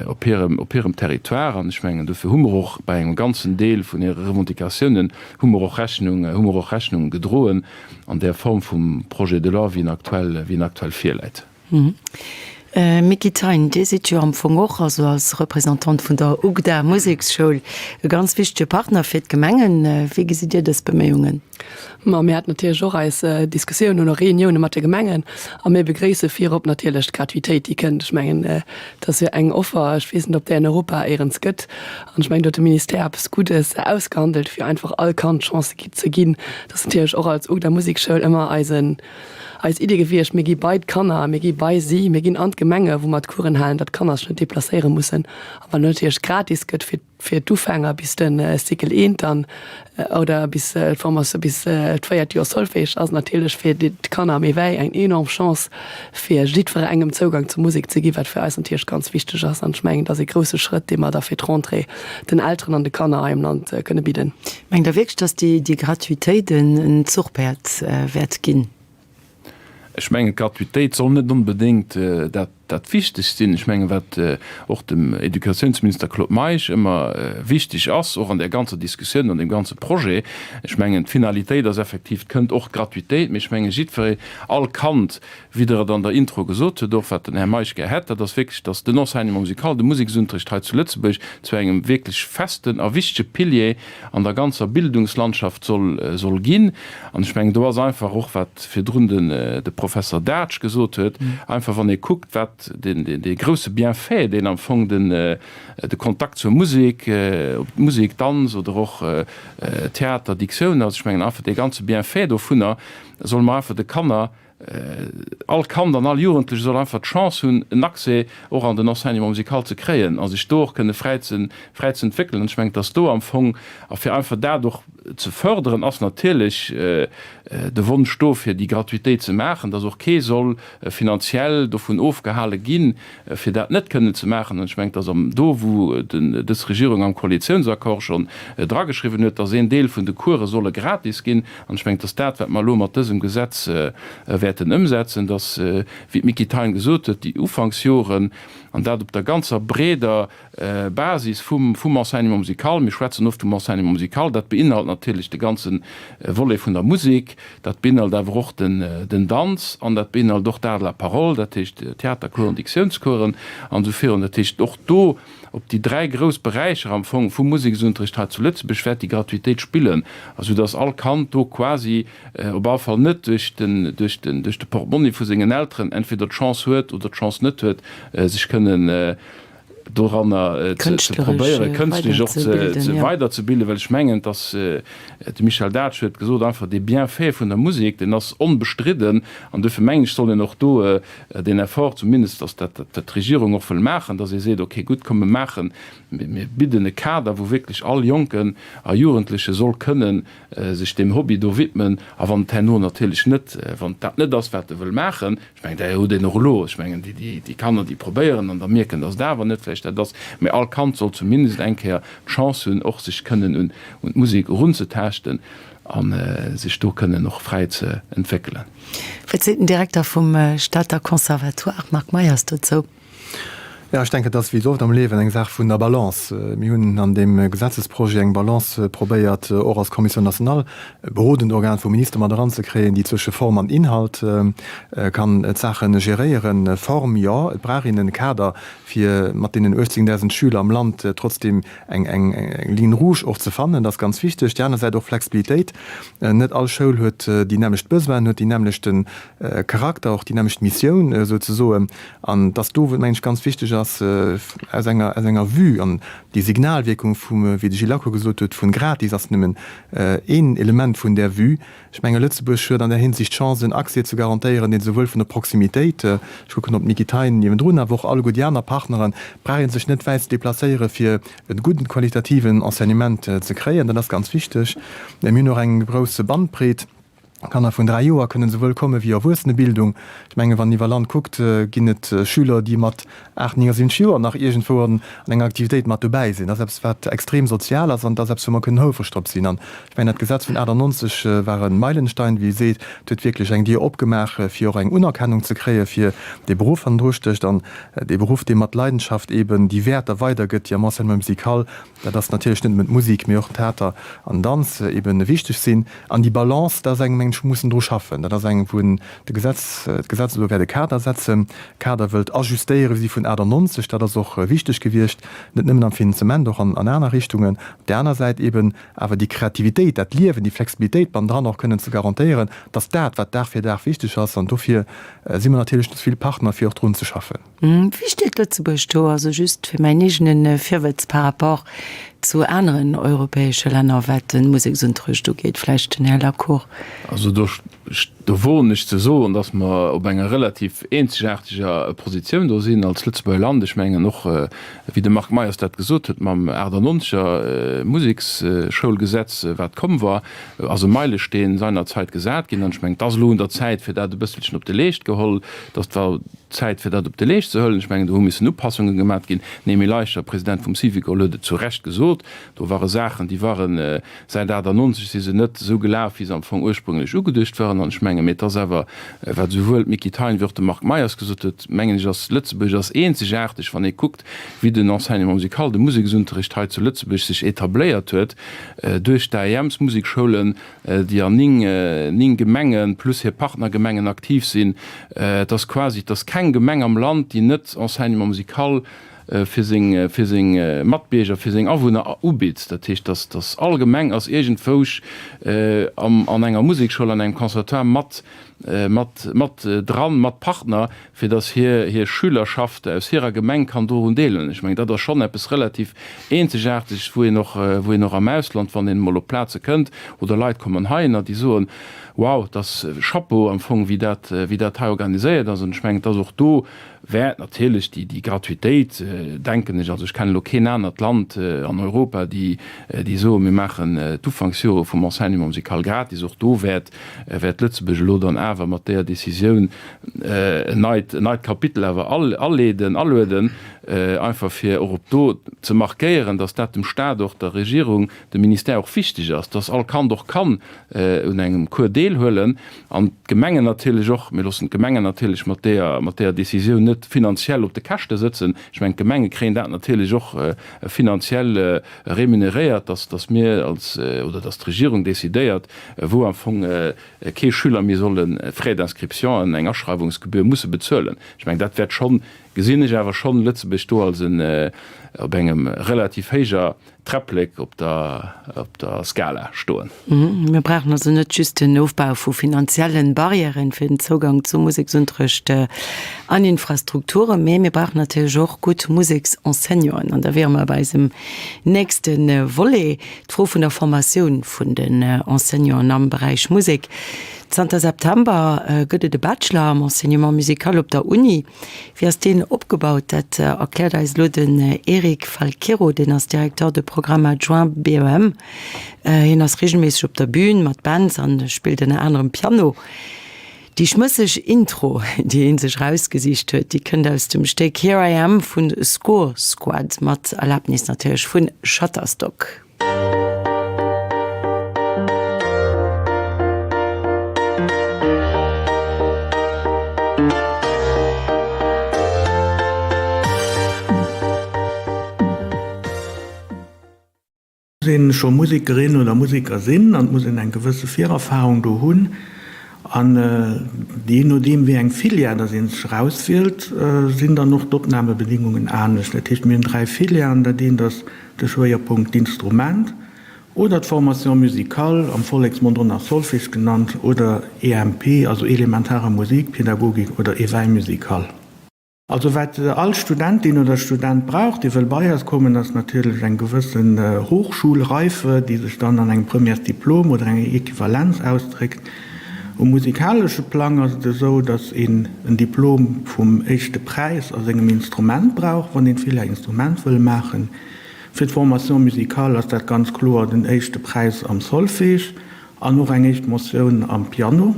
Speaker 4: op hirem, op hirem Territoire. An ech mengen, dofir hu mer och bei engem ganzen Deel vun hire Revendicatiounen hu mer och Rechnung, hu mer och Rechnung gedroen an där Form vum Projet de loi, wéi en aktuell, wéi en aktuell virläit.
Speaker 2: Micky Thein, Dir sidd jo am Fong och, also als Représentant vun der UGDA Museksschoul, e ganz wichtege Partner fir d'Gemengen. Wéi gesitt Dir dës Beméiungen?
Speaker 3: Ma mir haten natierlech och eis Diskussiounen oder Reunioune mat de Gemengen a mir begréisse virop natierlech d'Gratuitéit, déi kënnt. Ech mengen, dat ass jo eng Offer, ech weess net, ob där en Europa éierens gëtt. An ech mengen, do huet de Ministère eppes Guddes ausgehandelt, fir einfach all Kand d'Chance ze ginn. Dat ass natierlech och als UGDA Musekschoul ëmmer eisen, eis Idee gewiescht. Mir gi bei d'Kanner, mir gi bei si, mir ginn an d'Gemenge wou mer d'Coursen halen, datt d'Kanner sech net deplacéiere mussen. A wann et natierlech gratis gëtt fir fir d'Ufänger bis de Cycle I dann oder bis d'Formation, bis d'véiert Joer Solfège ass natierlech fir d'Kanner méi wäi eng enorm Chance fir jiddwerengem Zougang zur Musek ze ginn, wat fir eis natierlech ganz wichteg ass. An ech mengen, et ass ee grousse Schrëtt, dee mer da fir d'Rentrée den Elteren an de Kanner hei am Land kënne bidden.
Speaker 2: Mengt Der wierklech, datt déi Gratuitéit en Zuchpäerd wäert ginn?
Speaker 4: Ech mengen, d'Gratuitéit soll net onbedéngt dat dat Wichtegst sinn. Ech mengen, wat och dem Educatiounsminister Claude Meisch ëmmer wichteg ass, och an där ganzer Diskussioun, an deem ganze Projet, ech mengen, d'Finalitéit ass effektiv, et kënnt och d'Gratuitéit, mee ech mengen, jiddweree, all Kand, wéi Der et an der Intro gesot hutt, och wat den Här Meisch gär hätt, dat ass wierklech, dass den Enseignement musical, de Museksunterricht hei zu Lëtzebuerg zu engem wierklech festen a wichtege Pilier an der ganzer Bildungslandschaft soll soll ginn. An ech mengen, do ass einfach och, wat virdrun den de Professer Datsch gesot huet, einfach wann ee kuckt, wat deen dee grouse Bienfait, deen am Fong den de Kontakt zur Musek, ob Musek, Danz oder och Theater, Diktioun ass, ech mengen einfach dee ganze Bienfait dovunner solle mer einfach de Kanner All Kand an all Jugendleche soll einfach d'Chance hunn, en Accès och an den Enseignement musical ze kréien a sech do och kënne fräi ze fräi ze entwéckelen. An ech mengen, dass do am Fong, a fir einfach dat och ze förderen, ass natierlech de Wonsch do, fir déi Gratuitéit ze maachen, dass och kee soll finanziell dovun ofgehale ginn, fir dat net kënnen ze maachen. An ech mengen, dass am do, wou dës Regierung am Koalitiounsaccord schonn drageschriwwen huet, dass een Deel vun de Course solle gratis ginn, an ech mengen, dass dat, wat mer elo mat dësem Gesetz wäerte. wäerten ëmsetzen, dass, wéi d'Micky Thein gesot huet, déi Ufanksjoren, an dat op der ganzer breeder Basis vum Enseignement musical, mir schwätzen oft vum Enseignement musical, dat beinhalt natierlech de ganze Volet vun der Musek, dat beinhalt awer och den Danz an dat beinhalt och d'Art de la parole, dat heescht Theatercoursen, Diktiounscoursen an esou virun. Dat heescht och do op déi dräi grouss Beräicher am Fong vum Museksunterricht hei zu Lëtzebuerg wäert déi Gratuitéit spillen, esou dass all Kand do quasi op alle Fall net duerch den, duerch den, duerch de Portmonni vu sengen Elteren entweder d'Chance huet oder d'Chance net huet, sech kënnen doranner ze probéieren, kënschtlech och ze weiderzebilden, well ech mengen, dass, de Michel Datsch huet gesot, einfach dee Bienfait vun der Musek, deen ass onbestridden an duerfir mengen ech, soll een och do deen Effort, zumindest ass dat dat, wat d'Regierung och wëll maachen, dass ee seet, okay, gutt, komm mir maachen, mir bidden e Kader, wou wierklech all Jonken a Jugendleche soll kënnen sech deem Hobby do widmen a wann et herno natierlech net, wann et dat net ass, wat e wëll maachen, ech mengen, dat huet een och elo, ech mengen, déi Kanner, déi probéieren an da mierken, dass et awer net vläicht dat ass, mä all Kand soll zumindest eng Kéier d'Chance hunn, och sech kënnen un d'Musek erunzetaaschten a sech do kënnen och fräi ze entwéckelen.
Speaker 2: Wat seet den Direkter vum Stater Conservatoire, Marc Meyers, dozou?
Speaker 1: Jo, ech denken, et ass wéi esou oft am Liewen eng Saach vun der Balance. Mir hunn an deem Gesetzesprojet eng Balance probéiert, och als Commission nationale, e berodend Organ vum Minister mat eranzekréien, déi zwësche Form an Inhalt kann d'Saache geréieren. Form, jo, et brauch een e Kader, fir mat deenen 18.000 Schüler am Land trotzdem eng Ligne rouge och ze fannen. Dat ass ganz wichteg. Déi aner Säit och Flexibilitéit. Net all Schoul huet déi nämmlecht Besoinen, huet déi nämmlechte Charakter, och déi nämmlecht Missioun souzesoen. An dass do, mengen ech, ganz wichteg ass, aus enger, aus enger Vue an déi Signalwierkung vum, wéi de Gilles Lacour gesot huet, vun gratis ass nëmmen een Element vun där Vue. Ech menge Lëtzebuerg huet an där Hinsicht d'Chance, en Accès ze garantéieren, deen souwuel vun der Proximitéit, ech kucken op d'Micky Thein niewendrun, awer och alleguer déi aner Partneren, brauch ee sech net wäit ze deplacéiere fir e gudden qualitativen Enseignement ze kréien. Dat ass ganz wichteg. Mir hunn och eng grouss Bandbreet. Kanner vun 3 Joer kënnen souwuel komme wéi Erwuessenebildung. Ech mengen, wann een iwwer Land kuckt, ginn et Schüler, déi mat 8, 79 Joer nach iergendwou an enger Aktivitéit mat dobäi sinn. Dat ass eppes, wat extrem sozial ass an dat ass eppes, wou mer kënnen houfreg drop sinn. An ech mengen, dat Gesetz vun 98 war e Meilenstein, wéi ee seet. Et huet wierklech eng Dier opgemaach, fir och eng Unerkennung ze kréie fir dee Beruff hannendru stécht an dee Beruff, dee mat Leidenschaft eeben déi Wäerter weidergëtt, déi am Enseignement musical Dat ass natierlech net nëmmen d'Musik, mee och den Theater an den Danz eben wichteg sinn. An déi Balance, dat ass eng, mengen ech, wou mussen dru schaffen. Dat ass eng, wou de Gesetz, d'Gesetz elo wäert e Kader setzen, Kader wëllt ajustéieren vis-à-vis vun 98. Dat ass och wichteg gewiescht, net nëmmen am Finanzement, och an aner Richtungen. Op där aner Säit eben awer déi Kreativitéit, dat Liewen, déi Flexibilitéit bannendran och kënnen ze garantéieren, dass dat, wat Dag fir Dag wichteg ass, an dofir si mer natierlech vill Partner, fir och drun ze schaffen.
Speaker 2: Wéi steet Lëtzebuerg do, also just fir mäin eegene Virwëtz, par rapport zu aneren europäesche Länner, wat de Museksunterrecht ugeet? Vläicht den Här Lacour.
Speaker 4: Also do, do woen ech ze soen, datt mer op enger relativ eenzegaarteger Positioun do sinn als Lëtzebuerger Land. Ech mengen och, wéi de Marc Meyers dat gesot huet, mam 98 er Museksschoulgesetz, wat komm war, ass e Meilesteen seinerzeit gesat ginn. An ech mengen, et ass elo un der Zäit, fir dat e bësselchen op de Leescht geholl, datt wa Zäit fir dat op de Leescht ze huelen. Ech mengen, do hu missen Upassunge gemat ginn. Den Emile Eicher, President vum Syvicol, huet et zu Recht gesot, do ware Saachen, déi ware säit 98 si se net esou gelaf, wéi se am Fong ursprünglech ugeduecht waren. An ech mengen, mee et ass awer, wat esouwuel d'Micky Thein wéi och de Marc Meyers gesot huet, mengen ech, ass Lëtzebuerg ass eenzegaarteg, wann ee kuckt, wéi den Enseignement musical, de Museksunterricht hei zu Lëtzebuerg sech etabléiert huet duerch d'AEMs, Musekschoulen, déi an 9 Gemenge plus hir Partnergemengen aktiv sinn. Et ass quasi, et ass keng Gemeng am Land, déi net Enseignement musical fir seng, fir seng Matbierger, fir seng Awunner ubitt. Dat heescht, dass, dass all Gemeng ass iergendwousch am, an enger Musekschoul, an engem Conservatoire mat, mat, mat dran, mat Partner, fir dass hir hir Schülerschaft aus hirer Gemeng kann dorun deelhuelen. Ech mengen, dat ass schonn eppes relativ Eenzegaarteges, wou een och, wou een och am Ausland, wann een emol op Plaze kënnt oder Leit kommen heihinner, déi soen, Wow, dat ass Chapeau am Fong, wéi dat, wéi dat hei organiséiert ass. An ech mengen, et ass och do wäert natierlech déi, déi Gratuitéit, denken ech, also ech kennen elo keen anert Land an Europa, déi, déi soen, mir maachen d'Ufanksjore vum Enseignement musical gratis, och do wäert, wäert Lëtzebuerg elo dann awer mat deeër Décisioun en neit, en neit Kapitel awer aleeden, alueden. Einfach fir och op do ze markéieren, dass dat dem Stat och, der Regierung, dem Ministère och wichteg ass, dass all Kand och kann un engem Cours deelhuelen. An d'Gemengen natierlech och. Mir loossen d'Gemengen natierlech mat deeër, mat deeër Décisioun net finanziell op de Käschte sëtzen. Ech mengen, d'Gemenge kréien dat natierlech och finanziell remuneréiert, dass, dass mir als, oder dass d'Regierung décidéiert, wou am Fong kee Schüler méi soll e Frais d'inscription, eng Aschreiwungsgebühr musse bezuelen. Ech mengen, dat wäert schonn gesinn ech awer schonn Lëtzebuerg do als en op engem relativ héijer Träpplek op der op der Skala stoen.
Speaker 2: Mir brauchen also net just den Ofbau vu finanziellen Barrièren fir den Zougang zu Museksunterrecht an Infrastrukturen, mee mir brauchen natierlech och gutt Museksenseignanten. An da wiere mer bei eisem nächste Volet, d'Fro vun der Formatioun vun den Enseignanten am Beräich Musek. Zanter September gëtt et e Bachelor am Enseignement musical op der Uni. Wéi ass deen opgebaut? Dat erkläert eis elo den Eric Falquero, deen ass Directeur de programme adjoint BEM. Hien ass reegelméisseg op der Bühn mat Bands an spillt ënner anerem Piano. Déi schmësseg Intro, déi hie sech erausgesicht huet, déi kënnt aus dem Stéck Here I Am vu Score Squad, mat Erlabnis natierlech vu Shutterstock.
Speaker 12: Muss een scho Musekerin oder Museker sinn an et muss een eng gewësse Virerfahrung do hunn. An jee nodeem wéi eng Filière dass ee sech erauswielt, sinn dann och d'Opnamebedingungen anescht. Dat heescht, mir hunn 3 Filièren, dat eent ass de Schwéierpunkt d'Instrument oder d'Formation musicale, am Volleksmond och nach Solfège genannt, oder EMP, also elementare Musikpädagogik oder Éveil musical. Also wat all Studentin oder Student brauch, dee wëll bei eis kommen, ass natierlech eng gewëssen Hochschulreife, déi sech dann an engem Premièresdiplom oder enger Equivalenz ausdréckt. Um musikalesche Plang ass et esou, datt een en Diplom vum éischte Präis a sengem Instrument brauch, wann een d'Filière Instrument wëll maachen. Fir d'Formation musicale ass dat ganz kloer den éischte Präis am Solfège an och eng éischt Motioun am Piano.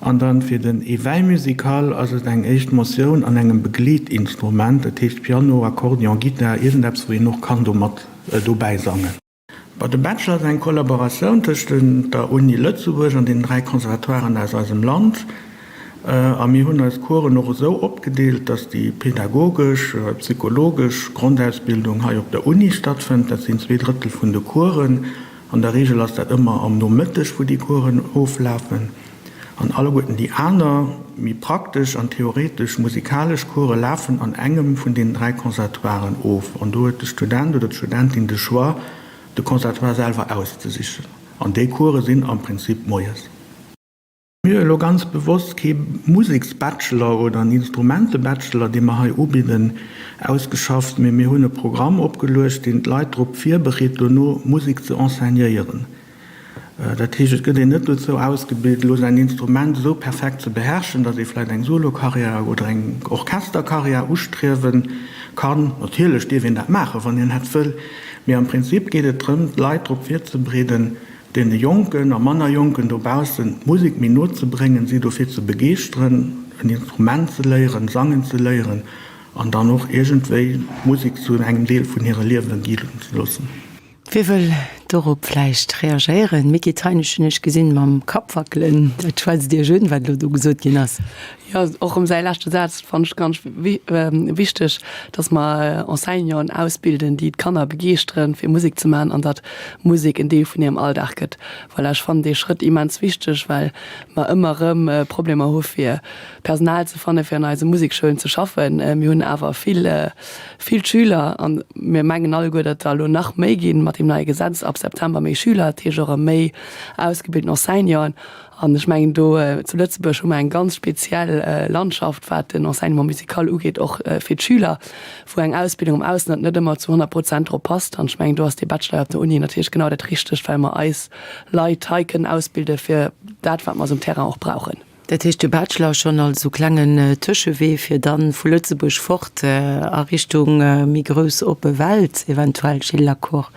Speaker 12: An dann fir den Éveil musical ass et eng éischt Motioun an engem Begleetinstrument, dat heescht Piano, Akkordeon, Gittar, iergendeppes wou een och kann domat dobäi sangen. Bon, de Bachelor ass eng Kollaboratioun tëscht der Uni Lëtzebuerg an den 3 Conservatoiren aus eisem Land. A mir hunn eis Coursen och esou opgedeelt, dass déi pedagogesch, psychologesch Grondausbildung hei op der Uni stattfënnt. Dat sinn 2/3 vun de Coursen. An der Reegel ass dat ëmmer am Nomëtteg, wou déi Coursen oflafen. An alleguerten déi aner, méi praktesch an theoretesch musikalesch Course lafen an engem vun deenen 3 Conservatoiren of. An do huet de Student oder d'Studentin de Choix, de Conservatoire selwer auszesichen. An déi Course sinn am Prinzip moies. Mir hu elo ganz bewosst kee Museksbachelor oder en Instrumentebachelor, dee mer hei ubidden, ausgeschafft, mee mir hunn e Programm opgeluecht, deen d'Leit drop virbereet, dono Musek ze enseignéieren. Dat heescht, et gëtt een net dozou ausgebilt, elo säin Instrument esou perfekt ze beherrschen, datt ee vläicht eng Solokarriär oder eng Orchesterkarriär ustriewe kann. Natierlech dierf een dat maachen, wann een dat wëll, mee am Prinzip geet et drëm, d'Leit drop virzebereeden, deene Jonken a manner Jonken dobaussen d'Musek méi no ze bréngen, si dofir ze begeeschteren, en Instrument ze léieren, sangen ze léieren an dann och iergendwéi d'Musek zu engem Deel vun hire Liewe gi ze loossen.
Speaker 2: Wie wëll dorop vläicht reagéieren? Micky Thein, ech hunn Iech gesinn mam Kapp wackelen. Dat schwätzt Iech un, wat elo do gesot ginn ass.
Speaker 3: Jo, och erëm säi leschte Saz fannen ech ganz wichteg, dass mer Enseignanten ausbilden, déi d'Kanner begeeschteren, fir Musek ze maachen an datt Musek en Deel vun hirem Alldag gëtt. Voilà, ech fannen dee Schrëtt immens wichteg, well mer ëmmer erëm Problemer hu fir Personal ze fanne fir an eise Musekschoulen ze schaffen. Mir hunn awer vill, vill Schüler an mir mengen alleguer, datt der elo nach méi ginn mat deem neie Gesetz ab September, méi Schüler, dat heescht och erëm méi ausgebilten Enseignanten. An ech mengen, do zu Lëtzebuerg hu mer eng ganz speziell Landschaft, wat den Enseignement musical ugeet, och fir d'Schüler, wou eng Ausbildung am Ausland net ëmmer zu 100 Prozent drop passt. An ech mengen, do ass dee Bachelor op der Uni natierlech genau dat Richtegt, well mer eis Leit hei kënnen ausbilde fir dat, wat mer esou um Terrain och brauchen.
Speaker 2: Dat heescht, de Bachelor schonn als esou klengen Tëschewee, fir dann vu Lëtzebuerg fort a Richtung méi grouss oppe Welt eventuell, Gilles Lacour?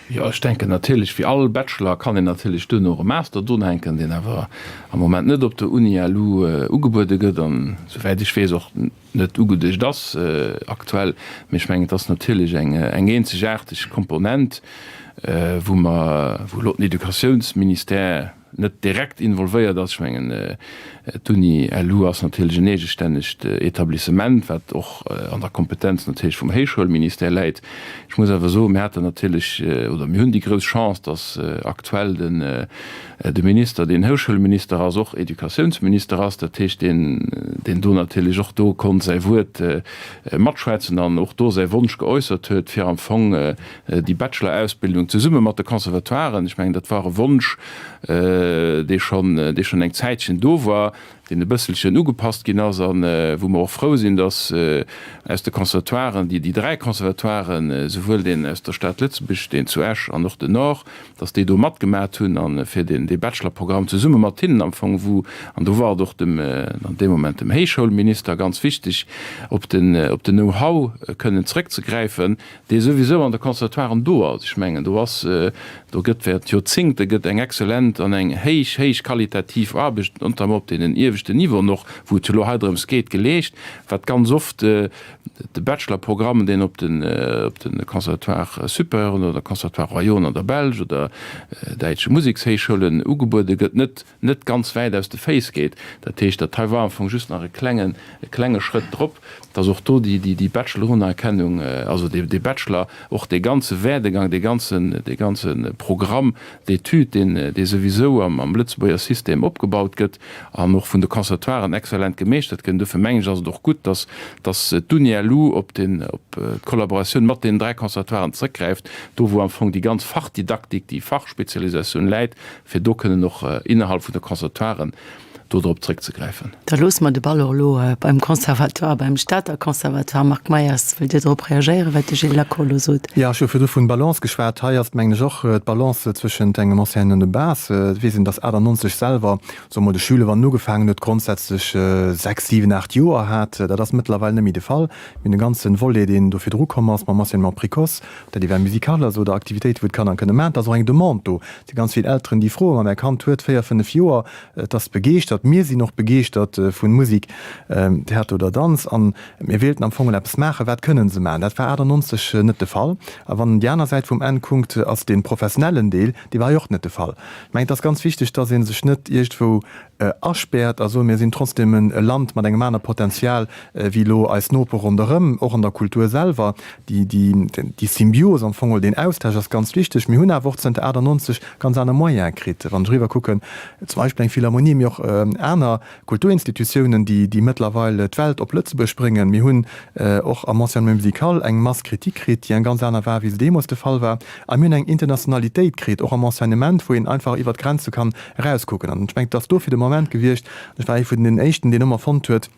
Speaker 4: Jo, ech denken natierlech, wéi all Bachelor kann een natierlech duerno och e Master drunhänken, deen awer am Moment net op der Uni-LU ugebuede gëtt an, souwäit ech weess, och net ugeduecht ass aktuell. Mee ech mengen, et ass natierlech eng eenzegaarteg Komponent, wou mer, wou elo den Educatiounsministère net direkt involvéiert ass. Ech mengen, d'Uni LU ass natierlech en eegestännegt Etablissement, wat och an der Kompetenz natierlech vum Héichschoulministère läit. Ech muss awer soen, mir haten natierlech, oder mir hunn déi grouss Chance, dass aktuell den de Minister, deen Héichschoulminister ass, och Educatiounsminister ass, dat heescht, deen deen do natierlech och do konnt säi Wuert matschwätzen an och do säi Wonsch geäussert huet, fir am Fong déi Bachelor-Ausbildung zesumme mat de Conservatoiren, ech mengen, dat war e Wonsch, dee schonn, dee schonn eng Zäitchen do war, deen e bësselchen ugepasst ginn ass a wou mer och frou sinn, dass aus de Conservatoiren, déi, déi dräi Conservatoiren, esouwuel deen aus der Stad Lëtzebuerg, deen zu Esch an och den Nord, dass déi do matgemat hunn a fir deen, dee Bachelor-Programm zesumme mat hinnen am Fong, wou, an do war et och dem, an deem Moment dem Héichschoulminister ganz wichteg, op den, op den Know-how kënnen zrëckzegräifen, dee souwisou an de Conservatoiren do ass. Ech mengen, do ass, do gëtt während Joerzingte gëtt eng exzellent an eng héich, héich qualitativ Aarbecht, notamment op deenen ieweschten Niveauen och, wou et jo elo hei drëms geet, geleescht, wat ganz oft de Bachelorprogramm, deen op den, op de Conservatoires supérieuren oder Conservatoires royauxen an der Belsch oder däitsche Musekshéichschoulen ugebuede gëtt, net net ganz wäit aus de Féiss geet. Dat heescht, dat hei war am Fong just nach e klengen, e klenge Schrëtt drop, dass och do déi, déi, déi Bachelorunerkennung, also dee, dee Bachelor, och dee ganze Werdegang, dee ganzen, dee ganze Programme d'études, deen, dee souwisou am, am Lëtzebuerger System opgebaut gëtt an och vun de Conservatoiren exzellent gemeeschtert gëtt. Dofir mengen ech, ass et och gutt, dass, dass d'UNILU op den, op d'Kollaboratioun mat deenen 3 Conservatoiren zrëckgräift, do wou am Fong déi ganz Fachdidaktik, déi Fachspezialisatioun läit, fir do kënnen och innerhalb vun de Conservatoiren do drop zréckzegräifen.
Speaker 2: Da loosse mer de Ball och elo beim Conservatoire, beim Stater Conservatoire. Marc Meyers, wëllt Dir drop reagéieren, wat de Gilles Lacroix elo sot?
Speaker 1: Jo, ech hu virdru vun Balance geschwat. Hei ass, mengen ech, och d'Balance zwëschent engem Enseignant de base. Et weess een, dass 98 selwer, soe mer, de Schüler, wann en ugefaangen huet, grondsätzlech 6, 7, 8 Joer hat. Dat ass mëttlerweil net méi de Fall. Mir hunn e ganze Volet, deen do virdru komm ass mam Enseignement précoce, ob dat Éveil musical ass oder Aktivitéiten, wou d'Kanner kënne maachen. Et ass och eng Demande do. Et si ganz vill Elteren, déi froen, ma mäi Kand huet 4, 5 Joer, et ass begeeschtert, mir sinn och begeeschtert vu Musik, Theater oder Danz an mir wéilten am Fong eppes maachen, wat kënnen se maachen? Dat war 98 net de Fall. A wann een déi aner Säit vum Enn kuckt, ass dee professionellen Deel, dee war jo och net de Fall. Ech mengen, et ass ganz wichteg, dass ee sech net iergendwou aspäert a soen, mir sinn trotzdem e Land mat engem aner Potenzial wéi elo eis Nopere ronderëm, och an der Kultur selwer. Déi Symbios am Fong, oder deen Austausch ass ganz wichteg. Mir hunn awer och zënter 98 ganz aner Moyene kritt. Wann ech eriwwer kucken, zum Beispill eng Philharmonie, mee och aner Kulturinstitutiounen, déi mëttlerweil d'Welt op Lëtzebuerg bréngen. Mir hunn och am Enseignement musical eng Masse critique kritt, déi eng ganz aner war, wéi se deemools de Fall war. A mir hunn eng Internationalitéit kritt, och am Enseignement, wou een einfach iwwert d'Grenze kann erauskucken. An ech mengen, et ass dofir de Moment gewiescht, ech war ee vun den éischten, deen ëmmer fonnt huet,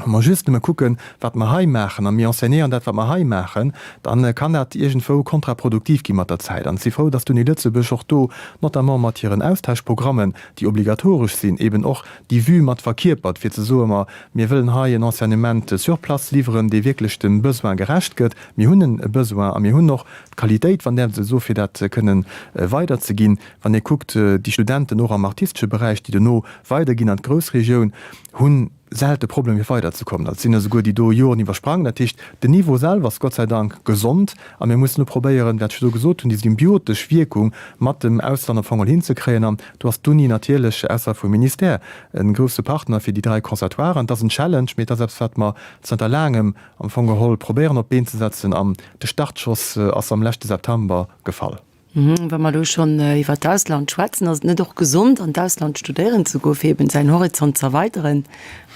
Speaker 1: wa mer just nëmme kucken, wat mer hei maachen, a mir enseignéieren dat, wat mer hei maachen, da kann dat iergendwou kontraproduktiv gi mat der Zäit. An ech si frou, dass d'Uni Lëtzebuerg och do, notamment mat hiren Austauschprogrammen, déi obligatoresch sinn, eben och déi Vue mat verkierpert, fir ze soen, ma mir wëllen hei en Enseignement sur place liwweren, dee wierklech dem Besoin gerecht gëtt. Mir hunn e Besoin a mir hunn och d'Qualitéit, wann däerf ech esou soen, fir dat kënnen weiderzeginn. Wann ee kuckt, déi Studenten och am artistesche Beräich, déi dono weiderginn an d'Groussregioun, hu selte Problemer fir weiderzekommen. Dat sinn esouguer déi do Joren iwwersprangen. Dat heescht, den Niveau selwer ass Gott sei Dank gesond a mir mussen elo probéieren, wat ech virdru gesot hunn, déi symbiotesch Wierkung mat dem Ausland am Fong geholl hinzekréien. An do ass d'Uni natierlech, ausserhalb vum Ministère, e grousse Partner fir déi 3 Conservatoiren. Et ass en Challenge, mee et ass eppes, wat mer zënter laangem am Fong geholl probéieren op d'Been ze setzen an de Startschoss ass am leschte September gefall.
Speaker 2: Wa mer elo schonn iwwer d'Ausland schwätzen, ass et net och gesond an d'Ausland studéieren ze goen, fir eben säin Horizont ze erweideren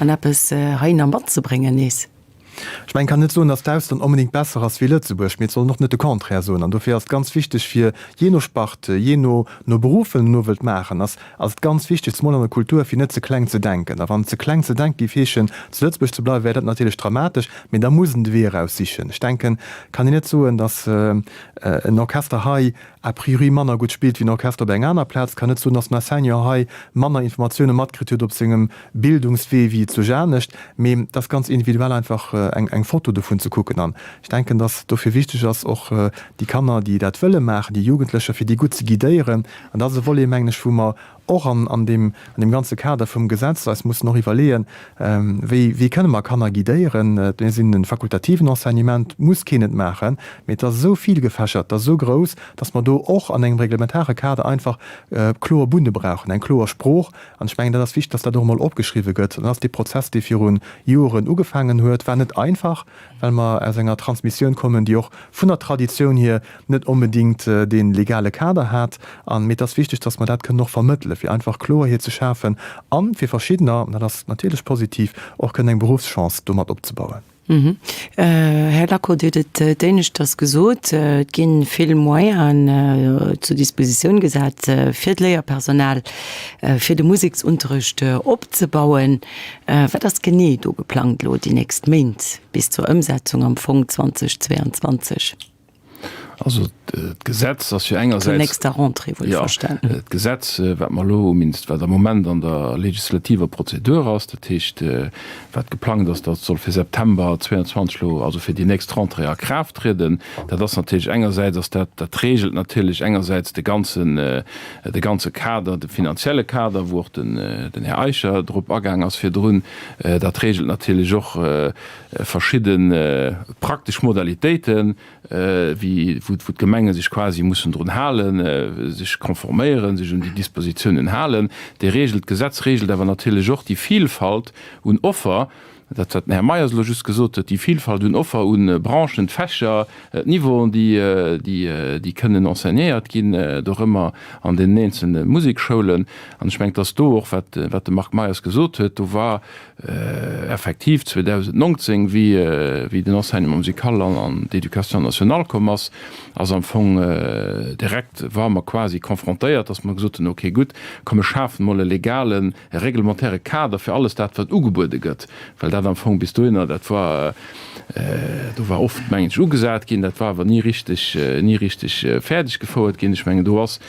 Speaker 2: an eppes heihinner matzebréngen nees?
Speaker 1: Ech mengen, et kann net soen, datt d'Ausland onbedéngt besser ass wéi Lëtzebuerg, mee et soll een och net de Contraire soen. An dofir ass et ganz wichteg fir, jee no Spart, jee no no Beruff, ween en elo wëllt maachen, ass ass et ganz wichteg, zemol an der Kultur, fir net ze kleng ze denken. A wann ze kleng ze denken géif heeschen, zu Lëtzebuerg ze bleiwen, wär dat natierlech dramatesch, mee da muss en de Wee eraus sichen. Ech denken, kann een net soen, datt en Orchester hei. a priori manner gutt spillt wéi en Orchester op eng aner Plaz. Kann net soen, dass den Enseignant hei manner Informatioune matkritt huet op sengem Bildungswee wéi zu anescht, mee et ass ganz individuell einfach eng Foto dovun ze kucken. An ech denken, dass dofir wichteg ass, och déi Kanner, déi dat wëlle maachen, déi Jugendlecher, fir déi gutt ze guidéieren. An dat ass e Volet, mengen ech, wou mer och an deem ganze Kader vum Gesetz eis mussen och iwwerleeën, Wéi, wéi kënne mer Kanner guidéieren? Mir sinn e fakultativen Enseignement, muss keen et maachen, mee et ass esou villgefächert, et ass esou grouss, dass mer do och an engem reglementare Kader einfach kloer Bunne brauchen, eng kloer Sprooch. An ech mengen, dat ass wichteg, dass dat och emol opgeschriwwe gëtt. Dat ass dee Prozess, dee viru Joren ugefaangen huet, war net einfach, well mer aus enger Transmissioun kommen, déi och vun der Traditioun hier net onbedéngt dee legale Kader hat. An, mee et ass wichteg, dass mer dat kënnen och vermëttelen, fir einfach Kloerheet ze schafen a fir Verschiddener, an dat ass natierlech positiv, och kënnen eng Beruffschance domat opzebauen.
Speaker 2: Här Lacko, Dir hutt et d'éineschters gesot, et gi vill Moyenen zur Dispositioun gesat fir d'Léierpersonal, fir de Museksunterrecht opzebauen. Wat ass genee do geplangt elo déi nächst Méint bis zur Ëmsetzung am Fong 2022?
Speaker 4: Also d'Gesetz ass jo engersäits.
Speaker 2: Zur nächster Rentrée, wuel verstanen.
Speaker 4: Jo, d'Gesetz, wat mer elo, mindest wat am Moment an der legislativer Prozedur ass, dat heescht, wat geplangt ass, dat soll fir September 22 elo, also fir déi nächst Rentrée a Kraaft trieden, dat ass natierlech engersäits ass dat, dat regelt natierlech engersäits de ganzen, de ganze Kader, de finanzielle Kader, wou och den, den Här Eicher drop agaang ass virdrun. Dat regelt natierlech och verschidde praktesch Modalitéiten, wéi wou d'Gemenge sech quasi mussen drun halen, sech konforméieren, sech un déi Dispositiounen halen. Déi regelt, d'Gesetz regelt awer natierlech och déi Vielfalt un Offer, dat wat den Här Meyers elo just gesot huet, déi Vielfalt un Offer u Branchen, Fächer, Niveauen, déi déi kënnen enseignéiert ginn dorëmmer an deenen eenzelne Musekschoulen. An ech mengen, dass do och, wat wat de Marc Meyers gesot huet, do war Effektiv 2019, wéi den Enseignement musical an d'Éducation nationale komm ass, ass am Fong direkt, ware mer quasi confrontéiert, dass mer gesot hunn, okay gutt, komm mir schafen emol e legalen, e reglementaire Kader fir alles dat, wat ugebuede gëtt, well dat am Fong bis dohinner, dat war, do war oft, mengen ech, ugesat ginn, dat war awer ni richtig, ni richtig fäerdeg gefouert ginn. Ech mengen, do ass,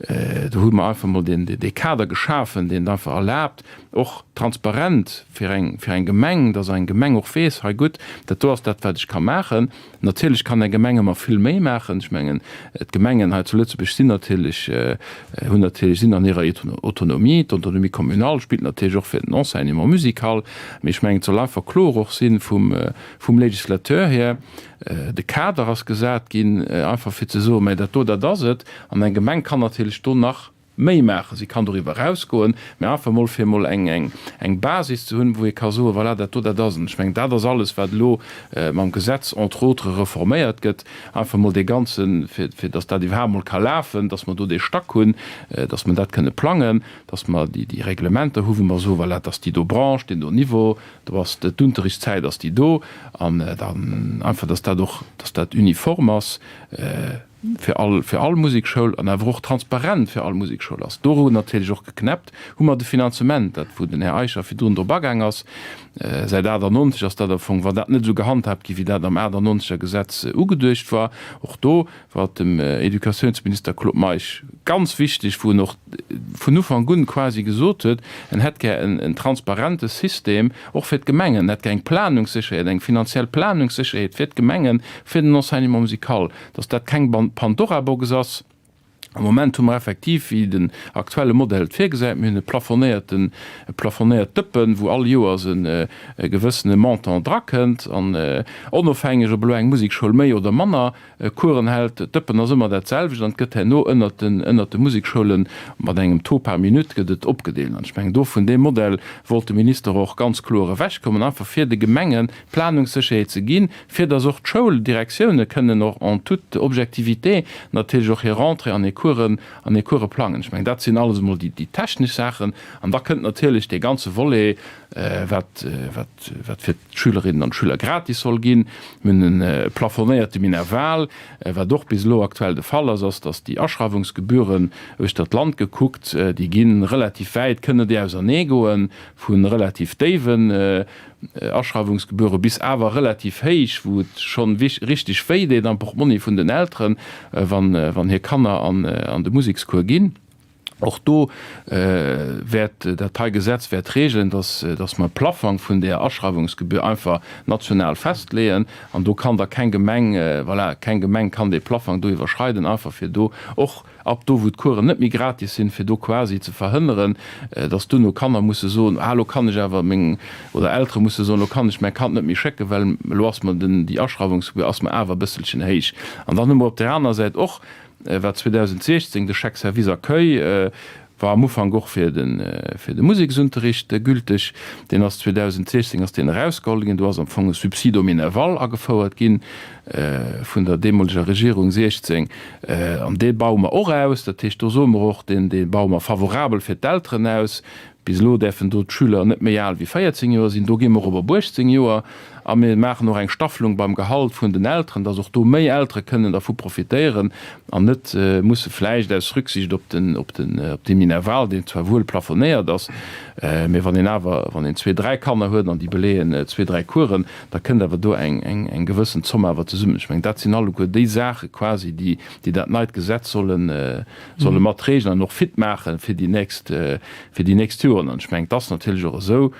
Speaker 4: do hu mer einfach emol deen, dee Kader geschafen, deen et einfach erlaabt, och transparent fir eng, fir eng Gemeng, dass eng Gemeng och weess, hei gutt, dat do ass dat, wat ech ka maachen. Natierlech kann eng Gemeng ëmmer vill méi maachen. Ech mengen, d'Gemengen hei zu Lëtzebuerg sinn natierlech, hunn natierlech, sinn an hirer Autonomie. D'Autonomie communale spillt natierlech och fir den Enseignement musical. Mee ech mengen, et soll einfach kloer och si vum, vum Législateur hier, de Kader ass gesat ginn, einfach fir ze soen, mä dat do, dat ass et. An eng Gemeng kann natierlech do nach méi maachen, si kann doriwwer erausgoen, mä einfach emol fir emol eng eng Basis ze hunn, wou ee ka soen, voilà, dat do, dat ass et. Ech mengen, dat ass alles, wat elo mam Gesetz entre autres reforméiert gëtt, einfach emol dee ganzen, fir fir datt dat iwwerhaapt emol ka lafen, datt mer do dee Stack hunn, datt mer dat kënne plangen, datt mer déi déi Reglementer hu wou mer soen, voilà, dat ass déi do Branche, deen do Niveau, do ass d'Unterrichtszäit ass déi do, an dann einfach, datt dat och, datt dat uniform ass. Fir all, fir all Musekschoul an awer och transparent fir all Musekschoul ass. Dorun natierlech och geknäppt hu mer de Finanzement, dat wou den Här Eicher virdrun drop agaang ass. Säit 98 ass dat am Fong, war dat net esou gehandhaabt gi wéi dat am 98er Gesetz ugeduecht war. Och do war et dem Educatiounsminister Claude Meisch ganz wichteg, wou en och vun Ufank un quasi gesot huet, en hätt gär en transparente System och fir d'Gemengen, en hätt gär eng Planungssécherheet, eng finanziell Planungssécherheet fir d'Gemengen, fir den Enseignement musical. dass dat keng Pandorabox ass. Am Moment hu mer effektiv, wéi den aktuelle Modell et virgesäit, mir hunn e plafonéierten, e plafonéiert Dëppen, wou all Joers e gewëssene Montant drakënnt an onofhängeg, ob elo eng Musekschoul méi oder manner Coursen hält, d'Dëppen ass ëmmer dat selwecht an et gëtt herno ënnert den, ënnert de Musekschoule mat engem Taux par minute gëtt et opgedeelt. An ech mengen, do vun deem Modell wollt de Minister och ganz kloer ewechkommen, einfach fir de Gemengen Planungssécherheet ze ginn, fir dass och d'Schouldirektioune kënnen och en toute objectivité natierlech och hir Rentrée an hir Coursen an hir Course plangen. Ech mengen, dat sinn alles emol déi technesch Saachen. An da kënnt natierlech dee ganze Volet, wat, wat, wat fir d'Schülerinnen an d'Schüler gratis soll ginn. Mir hunn e plafonéierte Minerval. Wat och bis elo aktuell de Fall ass, ass, dass déi Aschreiwungsgebühren uechter d'Land gekuckt, déi gi relativ wäit, kënne déi auserneegoen, vu relativ déiwen. Aschreiwungsgebühre bis awer relativ héich, wou et schonn richteg wéi deet am Portmonni vun den Elteren, wann hir Kanner an de Musekscours ginn. Och do wäert dat hei Gesetz wäert regeln, dass, dass mer e Plaffong vun där Aschreiwungsgebühr einfach national festleeën. An do kann da keng Gemeng, voilà, keng Gemeng kann dee Plaffong do iwwerschreiden, einfach fir do och ab do, wou d'Coursen net méi gratis sinn, fir do quasi ze verhënneren, dass duerno Kanner musse soen, ah, elo kann ech awer meng, oder Eltere musse soen, elo kann ech mäi Kand net méi schécken, well elo ass mer den, déi Aschreiwungsgebühr ass mer awer e bësselchen héich. An dann hu mer op där anerer Säit och, war 2016 de Chèque service accueil, war am Ufank och fir de fir de Museksunterricht gülteg. Deen ass 2016 ass deen erausgeholl ginn. Do ass am Fong e Subside au minerval agefouert ginn vun der deemoleger Regierung 16. An dee baue mer och aus. Dat heescht, do soe mer och, deen dee baue mer favorabel fir d'Elteren aus. Bis elo däerfen do d'Schüler net méi al wéi 14 Joer sinn. Do gi mer op op 18 Joer. A mir maachen och eng Staffelung beim Gehalt vun den Elteren, dass och do méi Eltere kënnen dervu profitéieren an net musse vläicht aus Rücksicht op den, op den, op dee Minerval, deen zwar wuel plafonéiert ass, mä wann een awer, wann een zwee, dräi Kanner huet an déi beleeën zwee, dräi Coursen, da kënnt awer do eng, eng, eng gewëssen Zomm awer zesummen. Ech mengen, dat sinn alleguer déi Saache quasi, déi, déi dat neit Gesetz sollen, solle mat regeln an och fit maache fir déi nächst, fir déi nächst Joren. An ech mengen, et ass natierlech och esou,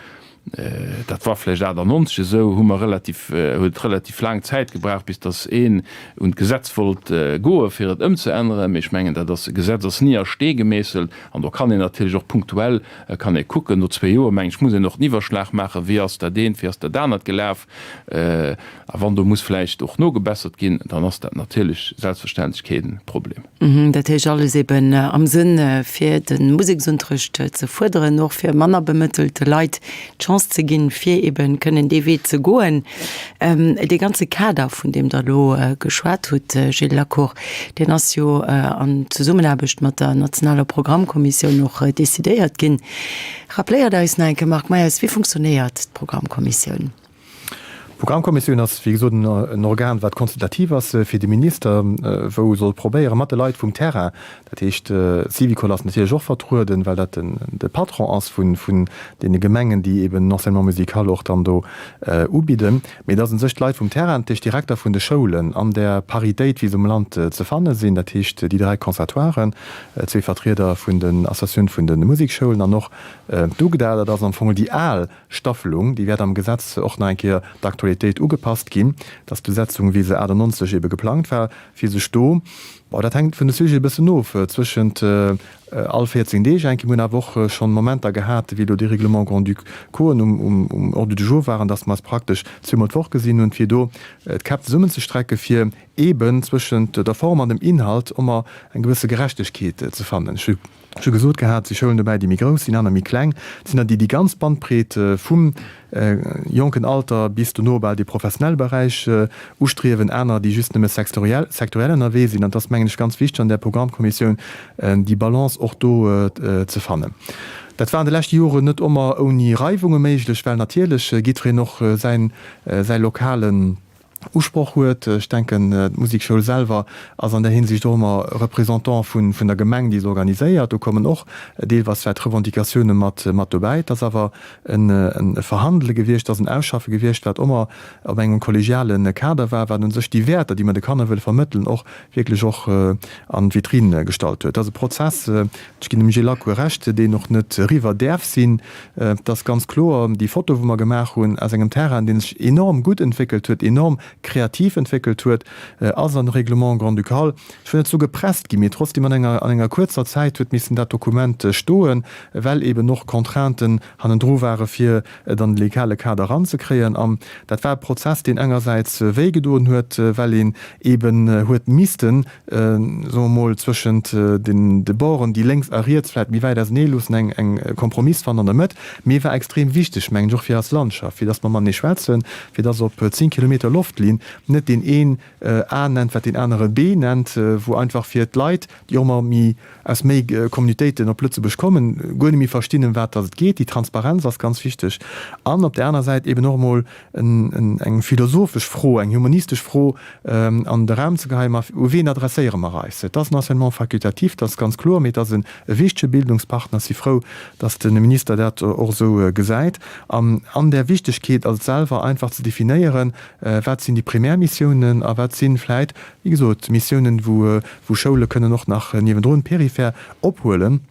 Speaker 4: dat war vläicht 98 esou, hu mer relativ, huet et relativ laang Zäit gebraucht, bis datt een un d'Gesetz wollt goe fir et ëmzeänneren. Mee ech mengen, dat ass, e Gesetz ass ni a Stee gemeesselt an do kann een natierlech och punktuell kann ee kucken. No zwee Joer, mengen ech, muss een och en Iwwerschlag maachen, wéi ass dat eent, wéi ass dat anert gelaf. A wann do muss vläicht och nogebessert ginn, dann ass dat natierlech selbstverständlech kee Problem.
Speaker 2: Dat heescht alles eben am Sënn fir de Museksunterrecht ze fuerderen, och fir manner bemëttelte Leit d'Chance ze ginn, fir eben kënnen dee Wee ze goen. Dee ganze Kader, vun deem Der elo geschwat hutt, Gilles Lacour, deen ass jo an Zesummenaarbecht mat der nationaler Programmkommissioun och decidéiert ginn. Rappléiert eis nach eng Kéier, Marc Meyers, wéi funktionéiert d'Programmkommissioun?
Speaker 1: D'Programmkommissioun ass, wéi gesot, en Organ, wat consultativ ass fir de Minister, wou e soll probéieren, mat de Leit vum Terrain, dat heescht, Syvicol ass natierlech och vertrueden, well dat de Patron ass vun deene Gemengen, déi eben den Enseignement musical och dann do ubidden, mee dass u sech d'Leit vum Terrain, dat heescht d'Direkter vun de Schoulen an där Paritéit, wéi se um Land ze fanne sinn, dat heescht déi dräi Conservatoiren, zwee Vertrieder vun den Associatioun vun de Musekschoulen an och d'UGDA, dat ass am Fong déi al Staffelung, déi wäert am Gesetz och nach eng Kéier der Aktualitéit ugepasst ginn, dass d'Besetzung, wéi se 98 ebe geplangt war, fir sech do, bon, dat hänkt vun de Sujete e bëssen of, zwëschent all 14 Deeg eng Kéier, mir hunn awer och schonn Momenter gehat, wéi elo déi Règlements grand-ducauxen um Ordre du jour waren, dass mer eis praktesch zweemol d'Woch gesinn hunn, fir do d'Käpp zesummenzestrecke fir eeben zwëschent der Form an dem Inhalt ëmmer eng gewësse Gerechtegkeet ze fannen. Ech hu gesot gehat, et si Schoulen dobäi, déi méi grouss sinn, aner méi kleng. Et sinn der, déi déi ganz Bandbreet vum jonken Alter bis dono bal dee professionelle Beräich ustriewen, aner, déi just nëmme sektoriell sektoriell ënnerwee sinn. An et ass, mengen ech, ganz wichteg an där Programmkommissioun déi Balance och do ze fannen. Dat war an de leschte Joren net ëmmer ouni Reiwunge méiglech, well natierlech jiddwereen och säin säi lokalen Usproch huet. Ech denken, d'Musekschoul selwer ass an där Hinsicht och ëmmer Représentant vun der Gemeng, déi se organiséiert. Do kommen och deelweis vläicht Revendicatioune mat dobäi. Et ass awer e Verhandele gewiescht, et ass en Ausschaffe gewiescht, wat ëmmer op engem kollegiale Kader war, wat u sech déi Wäerter, déi mer de Kanner wëlle vermëttelen, och wierklech och an d'Vitrine gestallt huet. Et ass e Prozess, ech ginn dem Gilles Lacour Recht, deen och net eriwwer däerf sinn. Et ass ganz kloer, déi Foto, wou mer gemaach hunn aus engem Terrain, dee sech enorm gutt entwéckelt huet, enorm kreativ entwéckelt huet, ass an de Règlement grand-ducal, ech wëll net soe gepresst ginn, mee trotzdem an enger, an enger kuerzer Zäit huet missen dat Dokument stoen, well eeben och Contrainten hannendru ware fir et an de legale Kader eranzekréien. An dat war e Prozess, deen engersäits wéi gedoen huet, well een eeben huet missten soe mer mol, zwëschent den de Borden, déi lénks a riets vläit méi wäit ausenee loossen, eng eng Kompromiss fannen an der Mëtt. Mee war extrem wichteg, mengen ech, och fir eis Landschaft, fir datt mer matenee schwätzen, fir datt op 10 Kilometer Loftlinn. Richtlinn net deen een A nennt, wat deen anere B nennt, wou einfach fir d'Leit, déi och ëmmer méi aus méi Communautéiten op Lëtzebuerg kommen, guer net méi verstinn, ëm wat dass et geet. Déi Transparenz ass ganz wichteg. An op där aner Säit eben och emol eng philosophesch Fro, eng humanistesch Fro an de Raum ze geheien, Ma u wien adresséiere mer eis? Et ass en Enseignement facultatif, dat ass ganz kloer, mee et ass e wichtege Bildungspartner. Ech si frou, dass de Minister dat och esou gesäit. An an där Wichtegkeet ass et selwer einfach ze definéieren, Wat sinn déi primär Missiounen a wat si vläit, wéi gesot, Missiounen, wou Schoule kënnen och nach niewendrun, peripher ophuelen?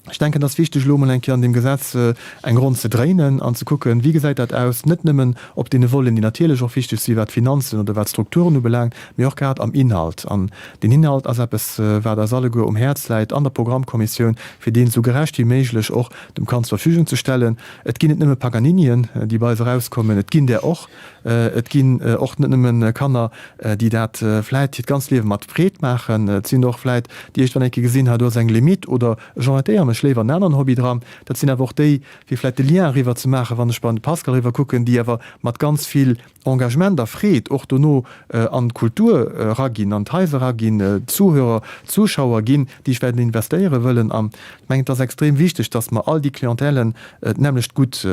Speaker 1: Ech denken, et ass wichteg, elo emol eng Kéier an deem Gesetz eng Ronn ze dréinen an ze kucken, wéi gesäit dat aus, net nëmmen op deene Voleten, déi natierlech och wichteg sinn, wat d'Finanzen oder wat d'Strukturen ubelaangt, mee och grad am Inhalt. An deen Inhalt ass eppes, wat eis alleguer um Häerz läit an der Programmkommissioun, fir deen esou gerecht wéi méiglech och dem Kand zur Verfügung ze stellen. Et ginn net nëmme Paganinien, déi bei eis erauskommen, et ginn där och. Et ginn och net nëmme Kanner, déi dat vläit hiert ganzt Liewe mat Freed maachen. Et sinn och vläit déi iergendwann eng Kéier gesinn, hei do ass eng Limite oder ech orientéiere mech léiwer an en aneren Hobby dran. Dat sinn awer och déi, fir vläit de Lien eriwwer ze maachen, wann ech beim de Pascal eriwwer kucken, déi awer mat ganz vill Engagement a Freed och dono an d'Kultur eraginn, an d'Haiser eraginn, Zuhörer, Zuschauer ginn, déi ech wäerten investéiere wëllen. An ech mengen, et ass extrem wichteg, dass mer all déi Clientèlen d'nämmlecht gutt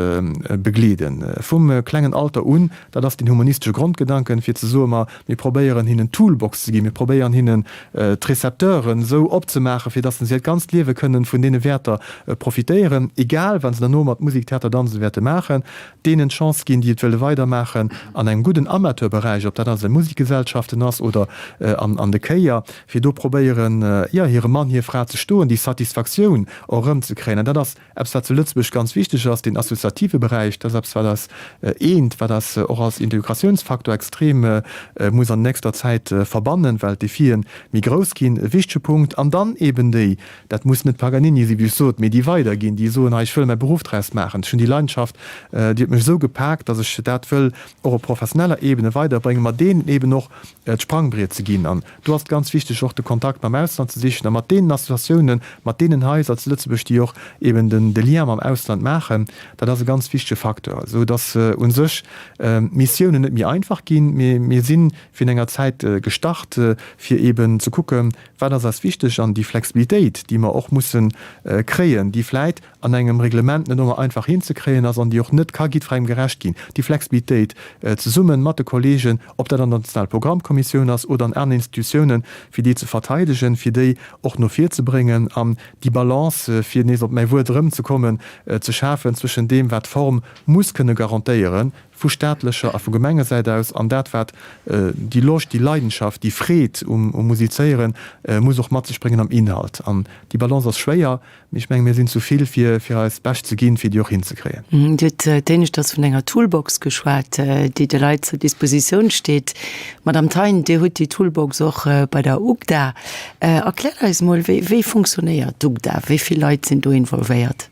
Speaker 1: begleeden, vum klengen Alter un. Dat ass den humanistesche Grondgedanken, fir ze soen, ma mir probéieren hinnen d'Toolbox ze ginn, mir probéieren hinnen d'Recepteuren esou opzemaachen, fir dass se hiert ganzt Liewe kënnen vun deene Wäerter profitéieren, egal wat se derno mat Musek, Theater, Danzen wäerte maachen, deenen d'Chance ginn, déi et wëlle weidermaachen an engem gudden Amateurberäich, ob dat also Musikgesellschaften ass oder an de Chéier, fir do probéieren, jo, hire Mann, hir Fra ze stoen, déi Satisfaktioun och erëmzekréien. An dat ass Eppes, wat zu Lëtzebuerg ganz wichteg ass, deen associative Beräich, dat ass eppes, wat eis eent, wat eis och als Integratiounsfaktor extrem muss an nächster Zäit verbannen, well d'Defie méi grouss ginn. E wichtege Punkt. An dann eben déi, dat muss net Paganini sinn, wéi ech sot, mee déi weiderginn, déi soen, hei, ech wëll mäi Beruff draus maachen, ech hunn déi Leidenschaft, déi huet mech esou gepaakt, datt ech dat wëll och op professioneller Ebene weiderbréngen, ma deenen eben och d'Sprangbriet ze ginn. An do ass et ganz wichteg, och de Kontakt mam Ausland ze sichen a mat deenen Associatiounen, mat deenen Haiser zu Lëtzebuerg, déi och eben den de Lien mam Ausland maachen. Dat ass e ganz wichtege Facteur, esou dass u sech d'Missiounen net méi einfach ginn, mee mir si virun enger Zäit gestart, fir eben ze kucken, wat ass eis wichteg an déi Flexibilitéit, déi mer och musse kréien, déi vläit an engem Reglement net ëmmer einfach hinzekréien ass an déi och net ka jiddwerengem gerecht ginn, déi Flexibilitéit zesumme mat de Kollegen, ob dat an der Nationaler Programmkommissioun ass oder an aneren Institutiounen, fir déi ze verteidegen, fir déi och no vir ze bréngen an déi Balance, fir nees op mäi Wuert erëmzekommen, ze schafen zwëschen deem, wat d'Form muss kënne garantéieren, vu staatlecher a vu Gemengesäit aus, an dat, wat déi Loscht, déi Leidenschaft, déi Freed um Musizéiere muss och mat sech bréngen am Inhalt. An déi Balance ass schwéier. Mee ech menge mir sinn zu vill, fir fir eis Bescht ze ginn, fir déi och hinzekréien.
Speaker 2: Dir hutt d'éineschters vun enger Toolbox geschwat, déi de Leit zur Dispositioun steet. Madame Thein, Dir hutt déi Toolbox och bei der UGDA. Erkläert eis mol, wéi wéi funktionéiert d'UGDA? Wéi vill Leit sinn do involvéiert?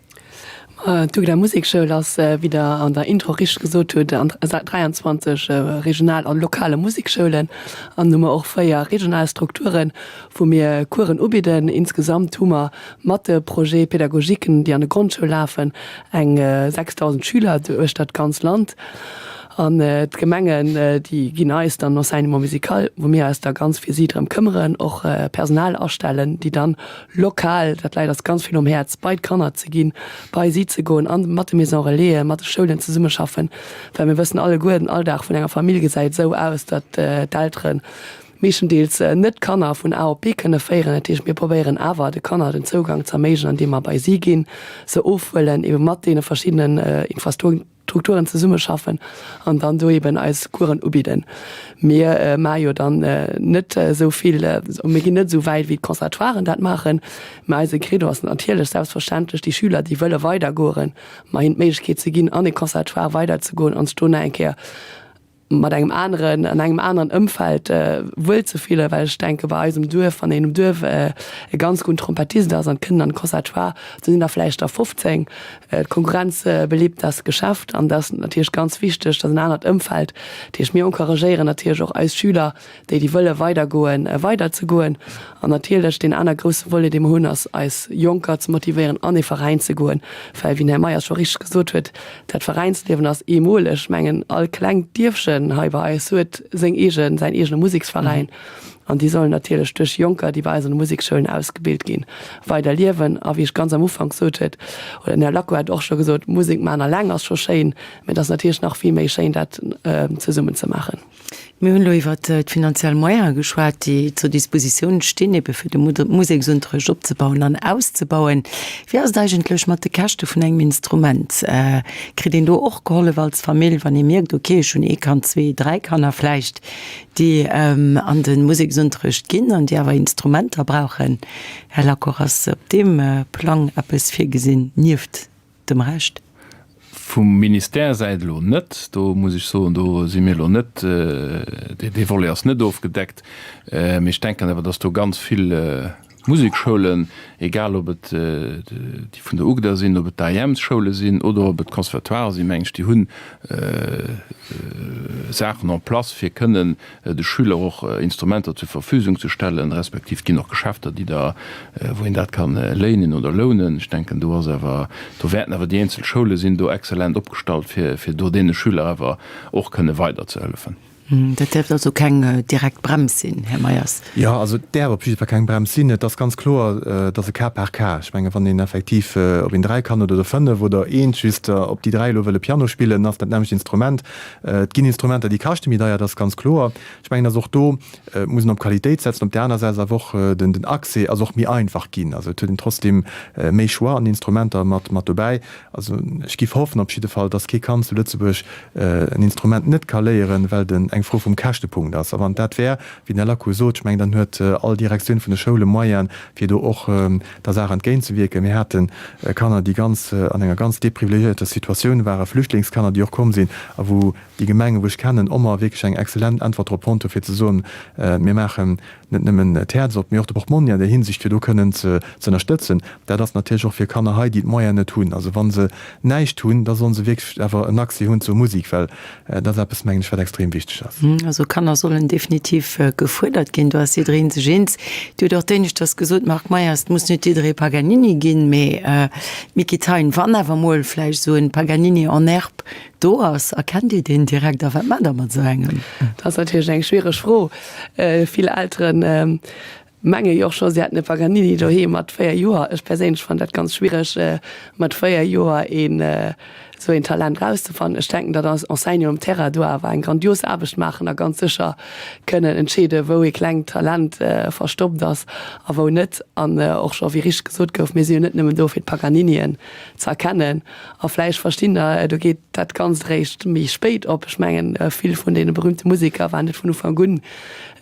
Speaker 3: D'UGDA Musekschoul ass, wéi Der an der Intro richteg gesot hutt, an 23 regional a lokale Musekschoulen an hu mer och 4 regional Strukturen, wou mir Coursen ubidden. Insgesamt hu mer mat de Projets pédagogiquen, déi an de Grondschoul lafen, eng 6.000 Schüler uechter d'ganz Land. An d'Gemengen, déi ginn eis dann Enseignement musical, wou mir eis da ganz fir si drëm këmmeren, och Personal astellen, déi dann lokal, dat läit eis ganz vill um Häerz, bei d'Kanner ze ginn, bei si ze goen an mat de Maisons Relaisen, mat de Schoulen zesummeschaffen, well mir wëssen alleguer, den Alldag vun enger Famill gesäit esou aus, datt d'Elteren meeschtendeels net d'Kanner vun A op B kënne féieren. Dat heescht, mir probéieren awer de Kanner den Zougang ze erméiglechen, andeem mer bei si ginn, se ofhuelen, ebe mat deene verschiddenen Infrastrukturen zesummeschaffen an dann do eben eis Coursen ubidden. Mir maache jo dann net esou vill, mir ginn net esou wäit wéi d'Conservatoiren dat maachen, mä eise Credo ass natierlech selbstverständlech, déi Schüler, déi wëlle weidergoen, mer hinnen d'Méiglechkeet ze ginn, an e Conservatoire weiderzegoen an sech do nach eng Kéier mat engem aneren, an engem aneren Ëmfeld wuel ze fillen, well ech denke bei eis um Duerf, wann een um Duerf e ganz gudden Trompettist ass an et kënnt an de Conservatoire, do sinn der vläicht der 15. D'Konkurrenz belebt das Geschäft an dat ass natierlech ganz wichteg, dat ass en anert Ëmfeld. Dat heescht, mir encouragéieren natierlech och eis Schüler, déi déi wëlle weidergoen, weiderzegoen. An natierlech deen aner grousse Volet, dee mer hunn, ass eis Jonker ze motivéieren, an ee Veräin ze goen, well, wéi den Här Meyers scho richteg gesot huet, dat Veräinsliewen ass eemoleg. Ech mengen, all klengt Dierfchen. Schoulen hei bei eis huet seng eegen, säin eegene Museksveräin. An déi sollen natierlech duerch Jonker, déi bei eis an de Museksschoulen ausgebilt ginn, weider liewen. A wéi ech ganz am Ufank sot huet, oder den Här Lacko hat och scho gesot, Musek maachen alleng ass scho schéin, mä et ass natierlech nach vill méi schéin, dat zesummen ze maachen.
Speaker 2: Mir hunn elo iwwert d'finanziell Moyene geschwat, déi zur Dispositioun stinn, ebe fir de Museksunterrecht opzebauen an auszebauen. Wéi ass et eigentlech mat de Käschte vun engem Instrument? Kritt een do och gehollef als Famill, wann ee mierkt, okay, ech hunn ee Kand, zwee, dräi Kanner vläicht, déi an de Museksunterrecht ginn an déi awer Instrumenter brauchen? Här Lacour, ass op deem Plang eppes virgesinn nieft dem Rescht?
Speaker 4: Vum Ministère Säit elo net. Do muss ech soen, do si mir elo net, dee Volet ass net ofgedeckt. Mee ech denken awer, datt do ganz vill Musekschoulen, egal ob et déi vun der UGDA sinn, ob et d'AEMs-Schoule sinn oder ob et d'Conservatoiren sinn, meng ech, déi hunn Saachen en place, fir kënnen de Schüler och Instrumenter zur Verfügung ze stellen, respektiv et ginn och Geschäfter, déi da, wou een dat kann léinen oder lounen. Ech denken, do ass awer, do wäerten awer déi eenzel Schoule sinn do exzellent opgestallt, fir, fir do deene Schüler awer och kënne weiderzehëllefen.
Speaker 2: Dat däerf also keng direkt Brems sinn, Här Meyers.
Speaker 1: Jo, also et däerf op jidde Fall keng Brems sinn. Et ass ganz kloer, et ass e Cas par cas. Ech menge wann een effektiv, ob een 3 kann oder 5 oder eent just, op déi 3 elo wëlle Piano spillen, ass dat nämmlecht Instrument. Et ginn Instrumenter, déi kaschte méi deier, dat ass ganz kloer. Ech mengen, dass och do muss een op Qualitéit setzen. Op där aner Säit ass awer och den Accès ass och méi einfach ginn. Also et huet een trotzdeem méi Choix an Instrumenter mat mat dobäi. Also ech géif hoffen op jidde Fall, dass kee Kand zu Lëtzebuerg en Instrument net ka léieren, well et eng Fro vum Käschtepunkt ass. A wann dat wär, wéi den Här Lacou sot, ech mengen, dann huet all Direktioun vun de Schoule Moyene fir do och der Saach entgéintzewierken. Mir hate Kanner, déi ganz an enger ganz deprivilegiierter Situatioun waren, Flüchtlingskanner, déi och komm sinn a wou déi Gemengen, wou ech kennen, ommer wierklech eng exzellent Äntwert drop fonnt hu fir ze soen, mir maachen net nëmmen d'Häerz op, mee och de Portmonni an där Hinsicht, fir do kënnen ze ënnerstëtzen. Dat ass natierlech och fir Kanner hei, déi d'Moyenen net hunn. Also wa se näischt hunn, da solle se wierklech awer en Accès hunn zur Musek, well Dat ass eppes, mengen ech, wat extrem wichteg ass.
Speaker 2: Also Kanner sollen definitiv gefuerdert ginn, do ass jidderee sech eens. Dir hutt och d'éineschters gesot, Marc Meyers, et muss net jidderee Paganini ginn, mee Micky Thein, wann awer mol vläicht esou en Paganini en herbe do ass, erkennt Dir deen direkt a wat maacht Der mat esou engem?
Speaker 3: Dat ass natierlech eng schwiereg Fro. Vill Elteren Menge jo och scho si hätten e Paganini doheem mat 4 Joer. Ech perséinlech fannen dat ganz schwiereg mat 4 Joer een esou een Talent rauszefannen. Ech denken datt eis Enseignanten um Terrain do awer eng grandios Aarbecht maachen a ganz sécher kënnen entscheeden, wou ee klengt Talent verstoppt ass a wou net. An och scho wéi richteg gesot gouf, mir si jo net nëmmen do fir d'Paganinien ze erkennen a vläicht verstinn der, do geet dat Ganzt eréischt méi spéit op. Ech mengen vill vun deene berühmte Museker waren net vun Ufank un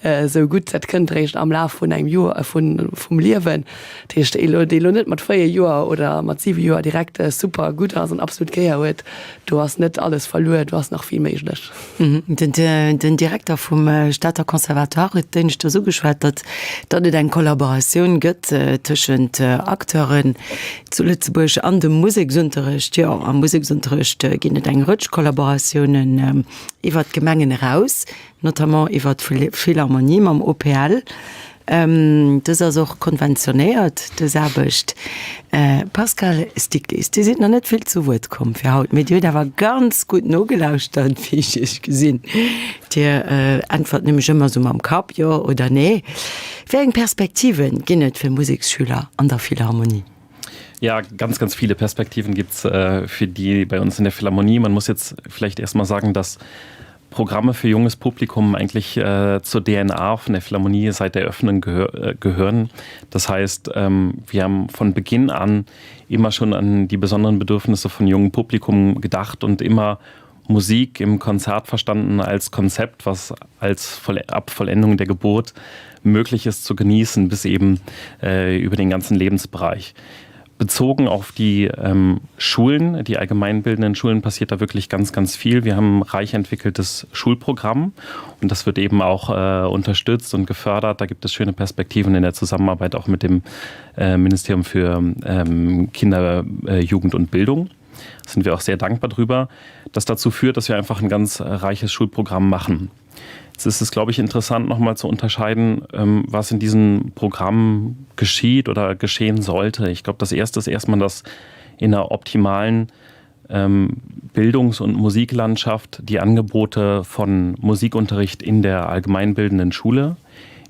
Speaker 3: Esou gutt, dat kënnt eréischt am Laf vun engem Joer, vun, vum Liewen. Dat heescht, ee lo, dee lo net mat 4 Joer oder mat 7 Joer direkt super gutt ass an absolut Gehier huet, do ass net alles verluer, do ass nach vill méiglech.
Speaker 2: Den Direkter vum Stater Conservatoire huet d'éineschters ugeschwat, datt datt et eng Kollaboratioun gëtt tëschent Acteuren zu Lëtzebuerg an dem Museksunterrecht. Jo, am Museksunterrecht ginn et eng Rëtsch Kollaboratiounen iwwert d'Gemengen eraus. notamment iwwer d'Philharmonie mam OPL. Dës ass och konventionéiert, dës Aarbecht. Pascale Stiglitz, Dir sidd nach net vill zu Wuert komm fir haut, mee Dir hutt awer ganz gutt nogelauschtert, wéi ech Iech gesinn. Dir äntwert nämlech ëmmer esou mam Kapp, jo oder nee. Wéi eng Perspektive ginn et fir Museksschüler an der Philharmonie?
Speaker 5: Ja, ganz, ganz viele Perspektiven gibt es für die bei uns in der Philharmonie. Man muss jetzt vielleicht erst mal sagen, dass Programme für junges Publikum eigentlich äh, zur DNA von der Philharmonie seit der Eröffnung gehör, äh, gehören. Das heißt, ähm, wir haben von Beginn an immer schon an die besonderen Bedürfnisse von jungem Publikum gedacht und immer Musik im Konzert verstanden als Konzept, was als Voll ab Vollendung der Geburt möglich ist zu genießen bis eben äh, über den ganzen Lebensbereich bezogen auf die ähm, Schulen, die allgemeinbildenden Schulen passiert da wirklich ganz, ganz viel. Wir haben ein reich entwickeltes Schulprogramm und das wird eben auch äh, unterstützt und gefördert. Da gibt es schöne Perspektiven in der Zusammenarbeit auch mit dem äh, Ministerium für ähm, Kinder, äh, Jugend und Bildung. Da sind wir auch sehr dankbar drüber, das dazu führt, dass wir einfach ein ganz äh, reiches Schulprogramm machen. Jetzt ist es, glaube ich, interessant, noch mal zu unterscheiden, ähm, was in diesem Programm geschieht oder geschehen sollte. Ich glaube, das erste ist erstmal, dass in einer optimalen. ähm, Bildungs- und Musiklandschaft die Angebote von Musikunterricht in der allgemeinbildenden Schule,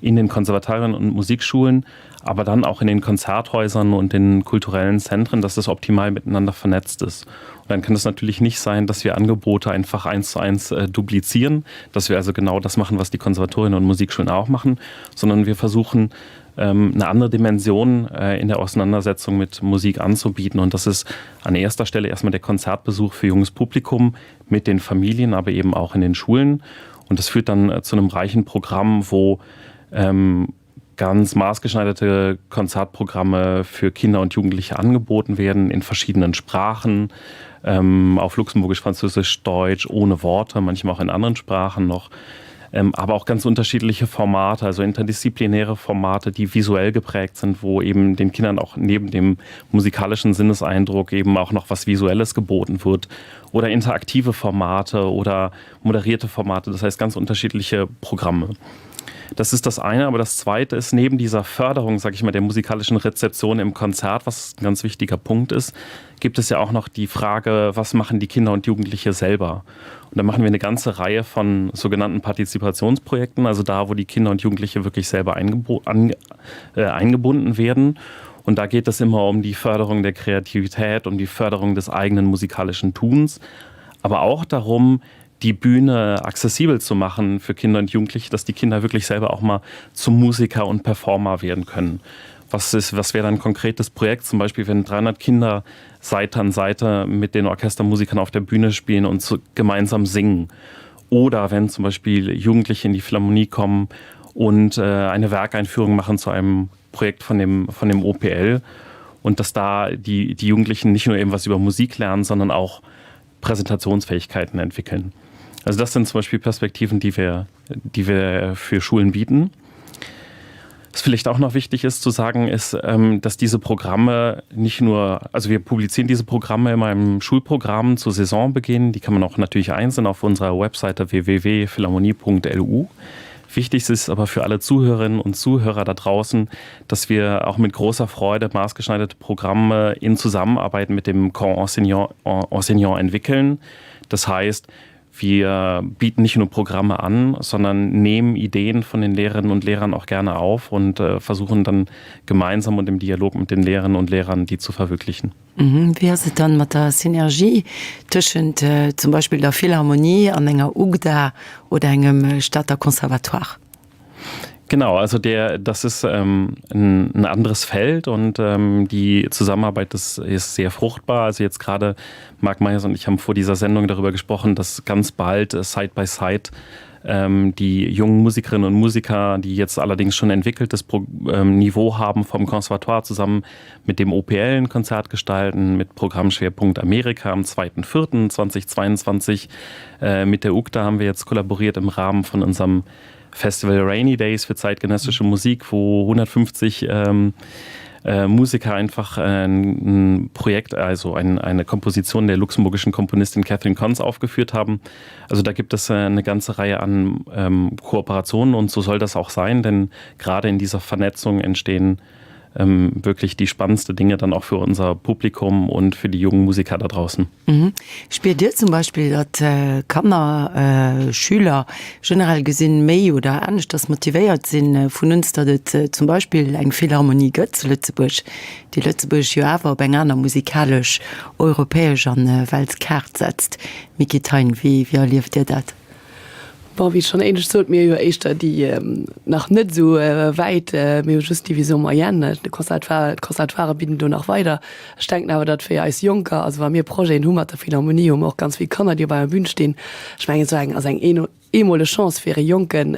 Speaker 5: in den Konservatorien und Musikschulen, aber dann auch in den Konzerthäusern und den kulturellen Zentren, dass das optimal miteinander vernetzt ist. Und dann kann es natürlich nicht sein, dass wir Angebote einfach eins zu eins äh, duplizieren, dass wir also genau das machen, was die Konservatorien und Musikschulen auch machen, sondern wir versuchen, ähm, eine andere Dimension äh, in der Auseinandersetzung mit Musik anzubieten. Und das ist an erster Stelle erstmal der Konzertbesuch für junges Publikum mit den Familien, aber eben auch in den Schulen. Und das führt dann äh, zu einem reichen Programm, wo ähm, ganz maßgeschneiderte Konzertprogramme für Kinder und Jugendliche angeboten werden in verschiedenen Sprachen, ähm, auf Luxemburgisch, Französisch, Deutsch, ohne Worte, manchmal auch in anderen Sprachen noch. Ähm, aber auch ganz unterschiedliche Formate, also interdisziplinäre Formate, die visuell geprägt sind, wo eben den Kindern auch neben dem musikalischen Sinneseindruck eben auch noch was Visuelles geboten wird oder interaktive Formate oder moderierte Formate, das heißt ganz unterschiedliche Programme. Das ist das eine, aber das zweite ist neben dieser Förderung, sage ich mal, der musikalischen Rezeption im Konzert, was ein ganz wichtiger Punkt ist, gibt es ja auch noch die Frage, was machen die Kinder und Jugendliche selber? Und da machen wir eine ganze Reihe von sogenannten Partizipationsprojekten, also da, wo die Kinder und Jugendliche wirklich selber an, äh, eingebunden werden. Und da geht es immer um die Förderung der Kreativität, um die Förderung des eigenen musikalischen Tuns, aber auch darum, die Bühne accessibel zu machen für Kinder und Jugendliche, dass die Kinder wirklich selber auch mal zum Musiker und Performer werden können. Was ist, was wäre ein konkretes Projekt, zum Beispiel wenn 300 Kinder Seite an Seite mit den Orchestermusikern auf der Bühne spielen und zu, gemeinsam singen. Oder wenn zum Beispiel Jugendliche in die Philharmonie kommen und äh, eine Werkeinführung machen zu einem Projekt von dem, von dem OPL und dass da die, die Jugendlichen nicht nur eben was über Musik lernen, sondern auch Präsentationsfähigkeiten entwickeln. Also das sind zum Beispiel Perspektiven, die wir, die wir für Schulen bieten. Was vielleicht auch noch wichtig ist zu sagen, ist, ähm, dass diese Programme nicht nur, also wir publizieren diese Programme immer im Schulprogramm zu Saisonbeginn, die kann man auch natürlich einzeln auf unserer Webseite www.philharmonie.lu. Wichtig ist aber für alle Zuhörerinnen und Zuhörer da draußen, dass wir auch mit großer Freude maßgeschneiderte Programme in Zusammenarbeit mit dem Corps Enseignant, Enseignant entwickeln. Das heißt, wir bieten nicht nur Programme an, sondern nehmen Ideen von den Lehrerinnen und Lehrern auch gerne auf und äh, versuchen dann gemeinsam und im Dialog mit den Lehrerinnen und Lehrern die zu verwirklichen.
Speaker 2: Mhm. Wéi ass et dann mat der Synergie tëschent zum Beispill der Philharmonie an enger UGDA oder engem Stater Conservatoire?
Speaker 5: Genau, also der, das ist ähm, ein, ein anderes Feld und ähm, die Zusammenarbeit ist, ist sehr fruchtbar. Also jetzt gerade Marc Meyers und ich haben vor dieser Sendung darüber gesprochen, dass ganz bald äh, Side by Side ähm, die jungen Musikerinnen und Musiker, die jetzt allerdings schon entwickeltes Pro ähm, Niveau haben vom Konservatoire zusammen mit dem OPL ein Konzert gestalten, mit Programmschwerpunkt Amerika am 2.4.2022. Äh, mit der UGDA haben wir jetzt kollaboriert im Rahmen von unserem Festival Rainy Days für zeitgenössische Musik, wo 150 ähm, äh, Musiker einfach äh, ein Projekt, also ein, eine Komposition der luxemburgischen Komponistin Catherine Cons aufgeführt haben. Also da gibt es äh, eine ganze Reihe an ähm, Kooperationen und so soll das auch sein, denn gerade in dieser Vernetzung entstehen ähm, wirklich die spannendste Dinge dann auch für unser Publikum und für die jungen Musiker da draußen.
Speaker 2: Mhm. Spiert Dir zum Beispill, datt Kanner, Schüler generell gesinn méi oder aneschters motivéiert sinn vun uns, datt et zum Beispill eng Philharmonie gëtt zu Lëtzebuerg, déi Lëtzebuerg jo awer op eng aner musikalesch, europäesch an Weltkaart setzt? Micky Thein, wéi erlieft Dir dat?
Speaker 3: Bon, wéi ech schonn éinescht sot, mir hu jo éischter déi nach net esou wäit, mir hu just d'Division moyenne, de Conservatoire, d'Conservatoiren bidden do nach weider. Ech denken awer, datt fir eis Jonker, also wa mir Projeten hu mat der Philharmonie, hu mer och ganz vill Kanner, déi op eiser Bühn stinn. Ech mengen, esou eng ass eng eemoleg Chance fir e Jonken,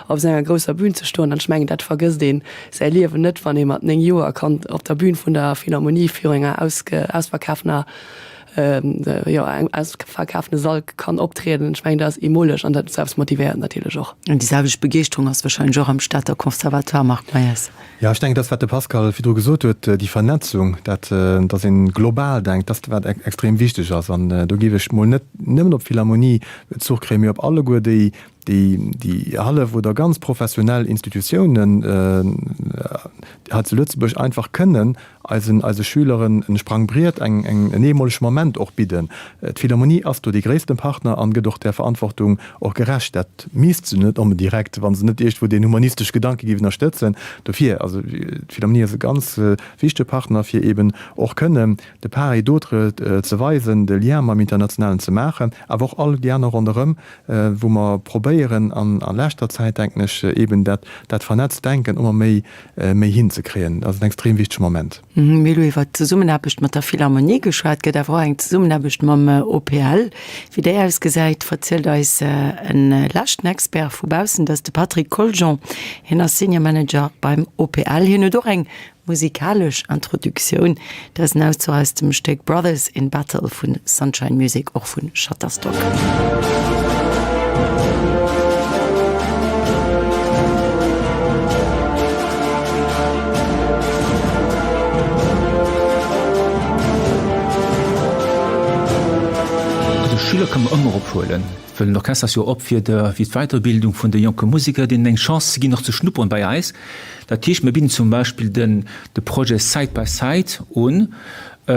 Speaker 3: op esou enger grousser Bühn ze stoen. An ech mengen, dat vergësst ee säi Liewen net, wann ee mat 9 Joer kann op der Bühn vun der Philharmonie virun enger ausverkafener jo, engem ausverkafene Sall kann optrieden. Ech mengen, dat ass eemoleg an dat selbst motivéiert natierlech och.
Speaker 2: An déi selwecht Begeeschterung ass warscheinlech och am Stater Conservatoire, Marc Meyers.
Speaker 1: Jo, ech denken, dat, wat de Pascal virdru gesot huet, déi Vernetzung, dat, datt ee global denkt, dat ass, wat extrem wichteg ass. An do géif ech mol net nëmmen op d'Philharmonie Bezuch kréien, mee op alleguer déi, déi, déi hallef oder ganz professionell Institutiounen. hei zu Lëtzebuerg einfach kënnen eisen, eise Schüleren en Sprangbriet, eng, eng, en eemolege Moment och bidden. D'Philharmonie ass do dee gréissten Partner an gëtt och där Verantwortung och gerecht. Dat misst se net onbedéngt direkt, wa se net iergendwou deen humanistesche Gedanke géif ënnerstëtzen. Dofir, also d'Philharmonie ass e ganz wichtege Partner, fir eeben och kënnen de part et d'autre ze weisen, de Lien mam Internationalen ze maachen, awer och all déi aner ronderëm, wou mer probéieren an a leschter Zäit, denken ech, eeben dat, dat vernetzt Denken ëmmer méi, méi hinzekréien. Dat ass en extrem wichtege Moment.
Speaker 2: Mir hu iwwert d'Zesummenaarbecht mat der Philharmonie geschwat, gëtt awer och eng Zesummenaarbecht mam OPL. Wéi déi ausgesäit, verzielt eis e leschten Expert vu baussen, dat ass de Patrick Coljon. Hien ass Senior Manager beim OPL. Hien huet och eng Musikalesch Introduktioun, dat ass en Auszuch aus dem Stéck Brothers in Battle vu Sunshine Music, och vu Shutterstock.
Speaker 13: Also Schüler kann mer ëmmer ophuelen. Well den Orchester ass jo op fir d'Weiterbildung vun de jonke Museker, deenen eng Chance ze ginn, och ze schnupperen bei eis. Dat heescht, mir bidden zum Beispill den de Projet Side by Side un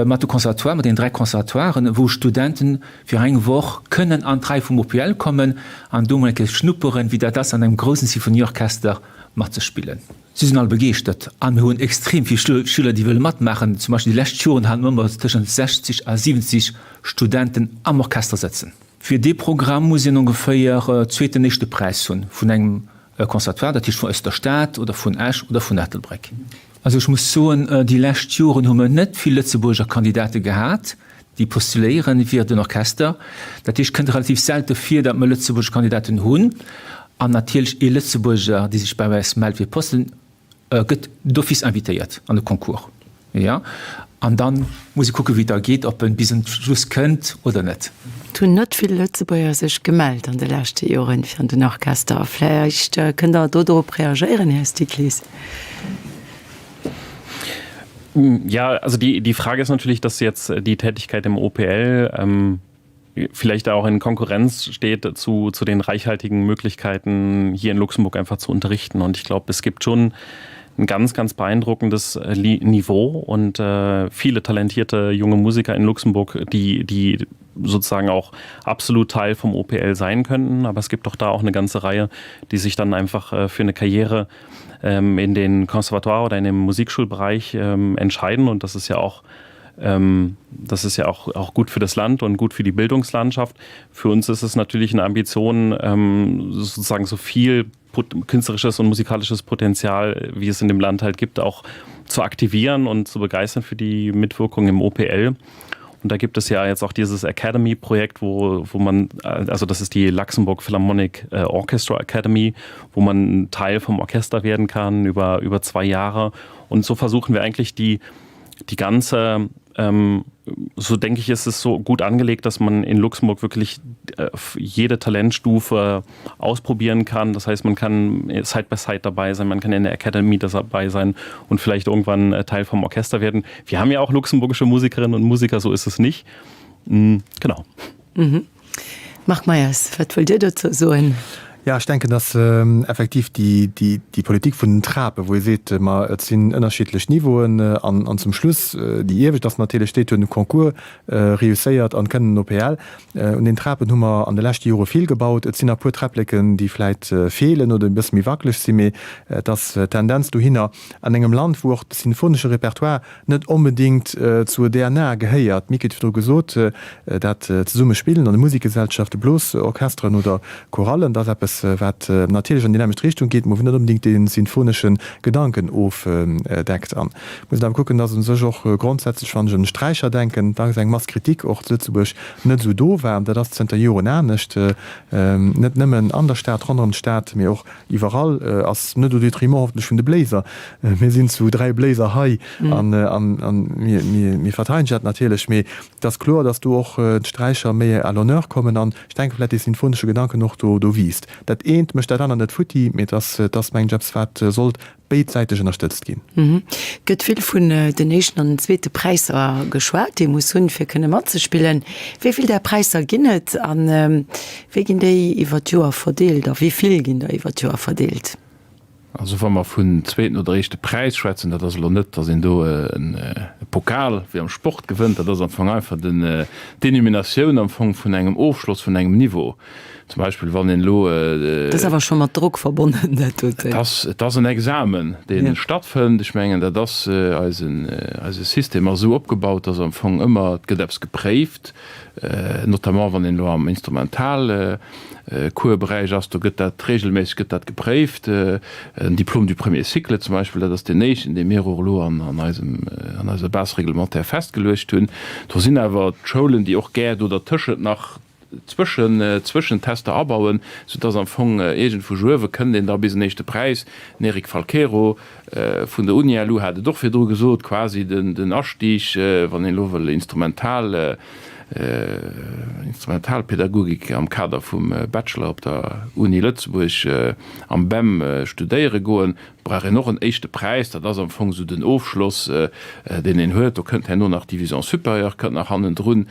Speaker 13: mat de Conservatoiren, mat deenen 3 Conservatoiren, wou Studenten fir eng Woch kënnen an d'Rei vum OPL kommen an do mol eng Kéier schnupperen, wéi dat ass, an engem groussen Sinfonieorchester matzespillen. Si sinn all begeeschtert a mir hunn extrem vill Schüler, déi wëlle matmaachen. Zum Beispill déi lescht Joren hate mer ëmmer tëschent 60 a 70 Studenten am Orchester sëtzen. Fir dee Programm muss een ongeféier zweeten, éischte Präis hunn vun engem Conservatoire, dat heescht vun aus der Stad oder vun Esch oder vun Ettelbréck. Also ech muss soen, déi lescht Joren hu mer net vill Lëtzebuerger Kandidate gehat, déi postuléieren fir den Orchester. Dat heescht, et kënnt relativ selte vir, datt mer lëtzebuergesch Kandidaten hunn. An natierlech ee Lëtzebuerger, dee sech bei eis mellt fir e Posten, gëtt d'office invitéiert an de Concours, jo, an da muss e kucke wéi et da geet, ob en bis un Schluss kënnt oder net.
Speaker 2: Et hunn net vill Lëtzebuerger sech gemellt an de leschte Joren fir an den Orchester. Vläicht kënnt Der do drop reagéieren, Här Stiglitz?
Speaker 5: Ja, also die, die Frage ist natürlich, dass jetzt die Tätigkeit im OPL ähm, vielleicht auch in Konkurrenz steht zu, zu den reichhaltigen Möglichkeiten hier in Luxemburg einfach zu unterrichten. Und ich glaube, es gibt schon ein ganz, ganz beeindruckendes äh, Niveau und äh, viele talentierte junge Musiker in Luxemburg, die, die sozusagen auch absolut Teil vom OPL sein könnten. Aber es gibt doch da auch eine ganze Reihe, die sich dann einfach äh, für eine Karriere ähm, in den Konservatoire oder in dem Musikschulbereich ähm, entscheiden. Und das ist ja auch, Ähm, das ist ja auch, auch gut für das Land und gut für die Bildungslandschaft. Für uns ist es natürlich eine Ambition, ähm, sozusagen so viel künstlerisches und musikalisches Potenzial, wie es in dem Land halt gibt, auch zu aktivieren und zu begeistern für die Mitwirkung im OPL. Und da gibt es ja jetzt auch dieses Academy-Projekt, wo, wo man also das ist die Luxemburg Philharmonic äh, Orchestra Academy, wo man Teil vom Orchester werden kann über, über zwei Jahre. Und so versuchen wir eigentlich die, die ganze ähm, so denke ich, ist es so gut angelegt, dass man in Luxemburg wirklich äh, jede Talentstufe ausprobieren kann. Das heißt, man kann Side by Side dabei sein, man kann in der Academy dabei sein und vielleicht irgendwann äh, Teil vom Orchester werden. Wir haben ja auch luxemburgische Musikerinnen und Musiker, so ist es nicht. Mhm, genau.
Speaker 2: Mhm. Marc Meyers, wat wëllt Dir dozou soen?
Speaker 1: Jo, ech denken, dass effektiv déi Politik vun den Trapen, wou ee seet, ma et sinn ënnerschiddlech Niveauen an zum Schluss déi iewescht ass natierlech déi, huet de Concours reusséiert an kënnt an den OPL. Un den Trapen hu mer an de leschte Jore vill gebaut. Et sinn nach e puer Träppleken, déi vläit feelen oder e bësse méi wackeleg sinn, mee et ass d'Tendenz dohinner. An engem Land, wou och de sinfonesche Repertoire net onbedéngt zur DNA gehéiert. D'Mick huet virdru gesot, dat zesumme spillen an de Musikgesellschaften, Blosorchesteren oder Chorallen, dat ass eppes, wat natierlech an déi nämmlecht Richtung geet, mä wou net onbedéngt dee sinfonesche Gedanken ofdeckt. An et muss een awer kucken, dass u sech och grondsätzlech, wann ech un de Sträicher denken, dacks eng Mass Kritik och zu Lëtzebuerg net esou do war. Dat ass zënter Joren anescht, net nëmmen an der Stad, ronderëm d'Stad, mee och Iwwerall ass net au détriment hoffentlech vun de Bléiser. Mir sinn zu 3 Bléiser hei an mir verteidegen dat natierlech. Mee et ass kloer, datt do och d'Sträicher méi à l'honneur kommen an ech denke vläicht dee sinfonesche Gedanken och do wiisst. Dat eent mécht dat anert net futti, mee et ass, et ass mengen ech eppes wat sollt béidsäiteg ënnerstëtzt ginn.
Speaker 2: Gëtt vill vun den éischten an den zweete Präisser geschwat, déi ee muss hunn, fir kënne matzespillen. Wéi vill där Präisser ginn et a wéi ginn déi iwwer d'Joer verdeelt a wéi vill ginn der iwwer d'Joer verdeelt?
Speaker 4: Also wa mer vun zweeten oder éischte Präis schwätzen, dat ass elo net, datt een do e Pokal wéi am Sport gewënnt, dat ass am Fong einfach d'Denominatioun am Fong vun engem Ofschloss vun engem Niveau. Zum Beispill wann een elo.
Speaker 2: Dat ass awer scho mat Drock verbonnen, dat doten.
Speaker 4: Et ass, et ass en Examen, dee stattfënnt. Ech mengen, dat ass eisen, eise System ass esou opgebaut, datt am Fong ëmmer, et gëtt eppes gepréift, notamment wann een elo am Instrumentalcoursberäich ass, do gëtt dat regelméisseg gëtt dat gepréift. En Diplôme du premier cycle zum Beispill, dat ass deen éischten, dee mir och elo an eisem, an eiser Base réglementaire festgeluecht hunn. Do sinn awer d'Schoulen, déi och gär do dertëschent nach Zwëschen, Zwëschentester abauen, sou dass am Fong iergendwou juewe kënnt een da bis en éischte Präis. Den Eric Falquero vun der UNILU hat et och virdru gesot, quasi den, den Astieg, wann een elo wëll Instrumental, Instrumentalpädagogik am Kader vum Bachelor op der Uni Lëtzebuerg am BEM studéiere goen, Brauch een och en éischte Präis, dat ass am Fong esou den Ofschloss, deen een huet. Do kënnt herno nach d'Division supérieure kënnt nach hannendrun,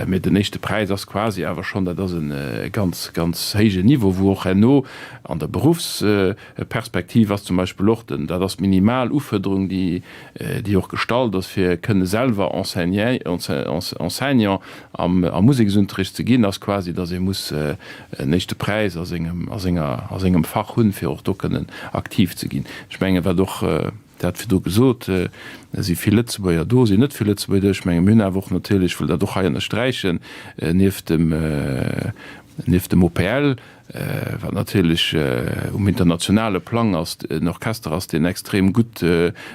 Speaker 4: mee den éischte Präis ass quasi awer schonn, dat ass e ganz, ganz héijen Niveau, wou och herno an der Beruffsperspektiv ass zum Beispill och den, dat ass d'minimal Ufuerderung, déi, déi och gestallt ass, fir kënne selwer Enseignant am Museksunterricht ze ginn, ass quasi, datt ee muss en éischte Präis a sengem, a senger, a sengem Fach hunn, fir och do kënnen aktiv ze ginn. Ech mengen, wat och, Dir hat virdru gesot, et si vill Lëtzebuerger do, sinn net vill Lëtzebuerger do. Ech menge mir hunn awer och natierlech, ech wëll dat och hei ënnersträichen, nieft dem, nieft dem OPL, wat natierlech um internationale Plang ass, en Orchester ass, deen extrem gutt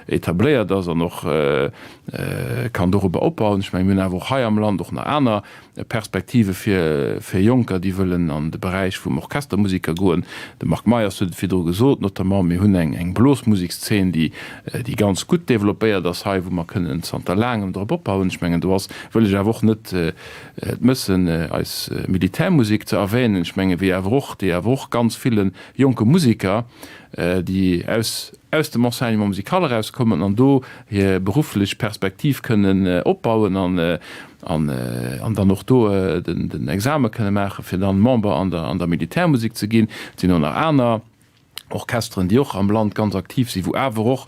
Speaker 4: etabléiert ass an och kann dorobber opbauen. Ech menge mir hunn awer och hei am Land och nach aner Perspektive fir fir Jonker, déi wëllen an de Beräich vum Orchestermusiker goen. De Marc Meyers huet et virdru gesot, notamment mir hunn eng eng Blosmusekszeen, déi déi ganz gutt développéiert ass hei, wou mer kënnen zanter laangem drop opbauen. Ech mengen, do ass, wëll ech awer och net et mëssen, eis Militärmusek ze erwähnen, ech menge wéi awer och, déi awer och ganz ville jonke Musiker, déi aus aus dem Enseignement musical erauskommen an do hir berufflech Perspektiv kënnen opbauen an an dann och do den Exame kënne maachen, fir dann Member an der an der Militärmusek ze ginn. Et sinn och nach aner Orchesteren, déi och am Land ganz aktiv sinn, wou awer och,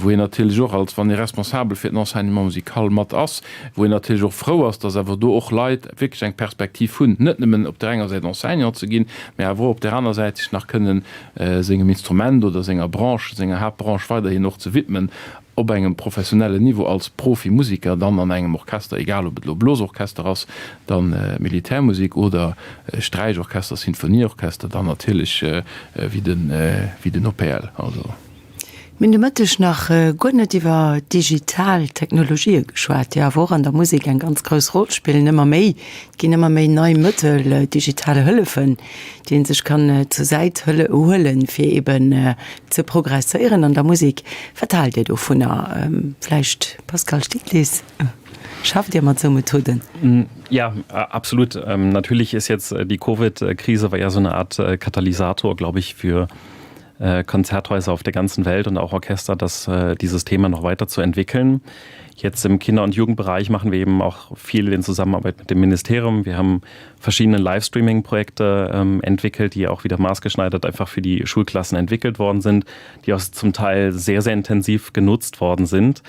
Speaker 4: wou een natierlech och als, wann ee Responsabel fir den Enseignement musical mat ass, wou een natierlech och frou ass, dass awer do och Leit wierklech eng Perspektiv hunn, net nëmmen op där enger Säit Enseignant ze ginn, mä awer och op där aner Säit sech nach kënnen sengem Instrument oder senger Branche, senger Haaptbranche weiderhin och ze widmen op engem professionellen Niveau als Profimusiker, dann an engem Orchester, egal ob et elo Blosorchester ass, dann Militärmusik oder Sträichorchester, Sinfonieorchester, dann natierlech wéi den, wéi den OPL. Also.
Speaker 2: Mir hunn de Mëtteg nach guer net iwwer digital Technologië geschwat, déi awer och an der Musek eng ganz grouss Roll spillen. Ëmmer méi, et ginn ëmmer méi nei Mëttel, digital Hëllefen, déi ee sech kann zur Säit huelen, fir eben ze progresséieren an der Musek. Wat haalt Dir dovunner? Vläicht Pascal Stieglitz, schafft Dir mat esou Methoden?
Speaker 5: Ja, absolut. Natürlich ist jetzt die Covid-Krise war ja so eine Art Katalysator, glaube ich, für Konzerthäuser auf der ganzen Welt und auch Orchester, das dieses Thema noch weiter zu entwickeln. Jetzt im Kinder- und Jugendbereich machen wir eben auch viel in Zusammenarbeit mit dem Ministerium. Wir haben verschiedene Livestreaming-Projekte ähm, entwickelt, die auch wieder maßgeschneidert einfach für die Schulklassen entwickelt worden sind, die auch zum Teil sehr, sehr intensiv genutzt worden sind.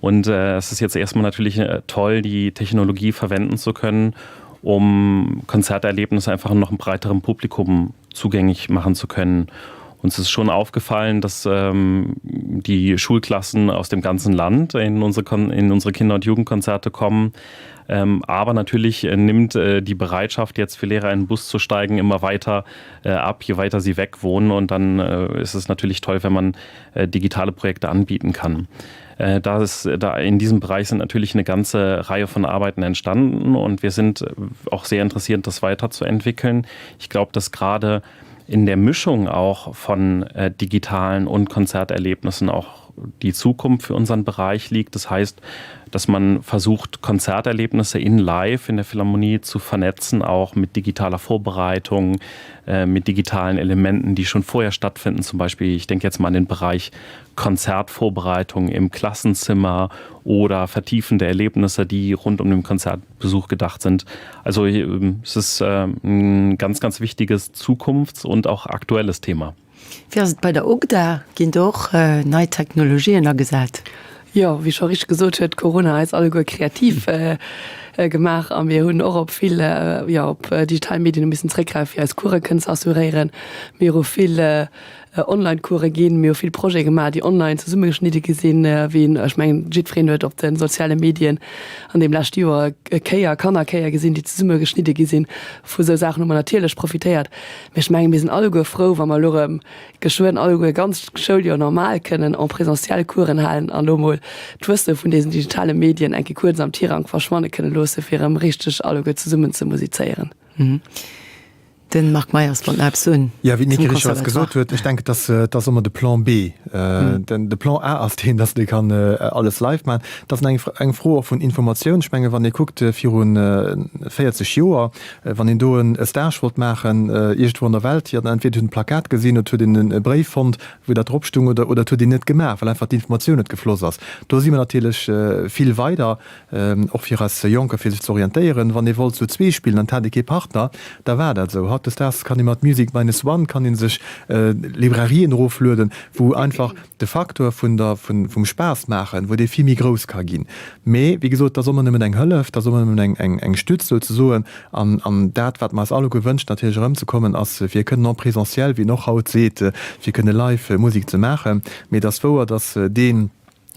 Speaker 5: Und äh, es ist jetzt erstmal natürlich äh, toll, die Technologie verwenden zu können, um Konzerterlebnisse einfach noch einem breiteren Publikum zugänglich machen zu können. Uns ist schon aufgefallen, dass ähm, die Schulklassen aus dem ganzen Land in unsere, Kon in unsere Kinder- und Jugendkonzerte kommen. Ähm, aber natürlich äh, nimmt äh, die Bereitschaft, jetzt für Lehrer in den Bus zu steigen, immer weiter äh, ab, je weiter sie weg wohnen. Und dann äh, ist es natürlich toll, wenn man äh, digitale Projekte anbieten kann. Äh, da ist, da in diesem Bereich sind natürlich eine ganze Reihe von Arbeiten entstanden und wir sind äh, auch sehr interessiert, das weiterzuentwickeln. Ich glaube, dass gerade in der Mischung auch von äh, digitalen und Konzerterlebnissen auch die Zukunft für unseren Bereich liegt. Das heißt, dass man versucht, Konzerterlebnisse in Live in der Philharmonie zu vernetzen, auch mit digitaler Vorbereitung, äh, mit digitalen Elementen, die schon vorher stattfinden. Zum Beispiel, ich denke jetzt mal an den Bereich Konzertvorbereitung im Klassenzimmer oder vertiefende Erlebnisse, die rund um den Konzertbesuch gedacht sind. Also ähm, es ist äh, ein ganz, ganz wichtiges Zukunfts- und auch aktuelles Thema.
Speaker 2: Wéi ass et bei der UGDA? Ginn do och nei Technologien agesat?
Speaker 3: Jo, wéi scho richteg gesot, huet Corona eis alleguer kreativ gemaach a mir hunn och op vill, jo, op digital Medien hu missen zréckgräifen, fir eis Course kënnen ze assuréieren. Mir hu vill Online-Course ginn, mir hu vill Projete gemaach, déi online zesummegeschnidde gi sinn, wéi een, ech mengen, jiddwereen huet op de soziale Medien an deem leschte Joer e Kéier, Kannerkéier gesinn, déi zesummegeschnidde gi sinn. Vu sou Saachen hu mer natierlech profitéiert. Mee ech mengen, mir sinn alleguer frou, wa mer elo erëm geschwënn alleguer e ganzt Schouljoer normal kënnen en présentiel Coursen halen an elo mol d'Wësse vun deesen digitale Medien eng Kéier kuerz am Tirang verschwanne kënne loosse fir erëm richteg alleguer zesummen ze musizéieren.
Speaker 2: De Marc Meyers wollt nach eppes soen
Speaker 1: Jo, wéi d'Niki Richer eis gesot huet, ech denken, dass et ass ëmmer de Plan B. De Plan A ass deen, dass ee kann alles live maachen. Et ass eng eng Fro och vun Informatioun. Ech mengen, wann ee kuckt viru 40 Joer, wann een do e Stage wollt maachen iergendwou an der Welt, jo, dann entweder huet een e Plakat gesinn oder et huet een e Bréif fonnt, wou dat drop stung, oder oder et huet een net gemaach, well einfach d'Informatioun net gefloss ass. Do si mer natierlech vill weider. Och fir eis Jonker, fir sech ze orientéieren. Wann ee wollt zu zwee spillen an et hat ee kee Partner, da war dat esou. Hautdesdaags kann ee mat Music Minus One kann ee sech Librarien eroflueden, wou einfach de Faktor vun der, vum Spaass maachen, wou dee vill méi grouss ka ginn. Mee wéi gesot, et ass ëmmer nëmmen eng Hëllef, et ass ëmmer nëmmen eng, eng Stütz souzesoen. An, an dat, wat mer eis alleguer wënschen, natierlech erëmzekommen, ass fir kënnen en présentiel, wéi een och haut seet, fir kënne live Musek ze maachen. Mee et ass wouer, dass deen,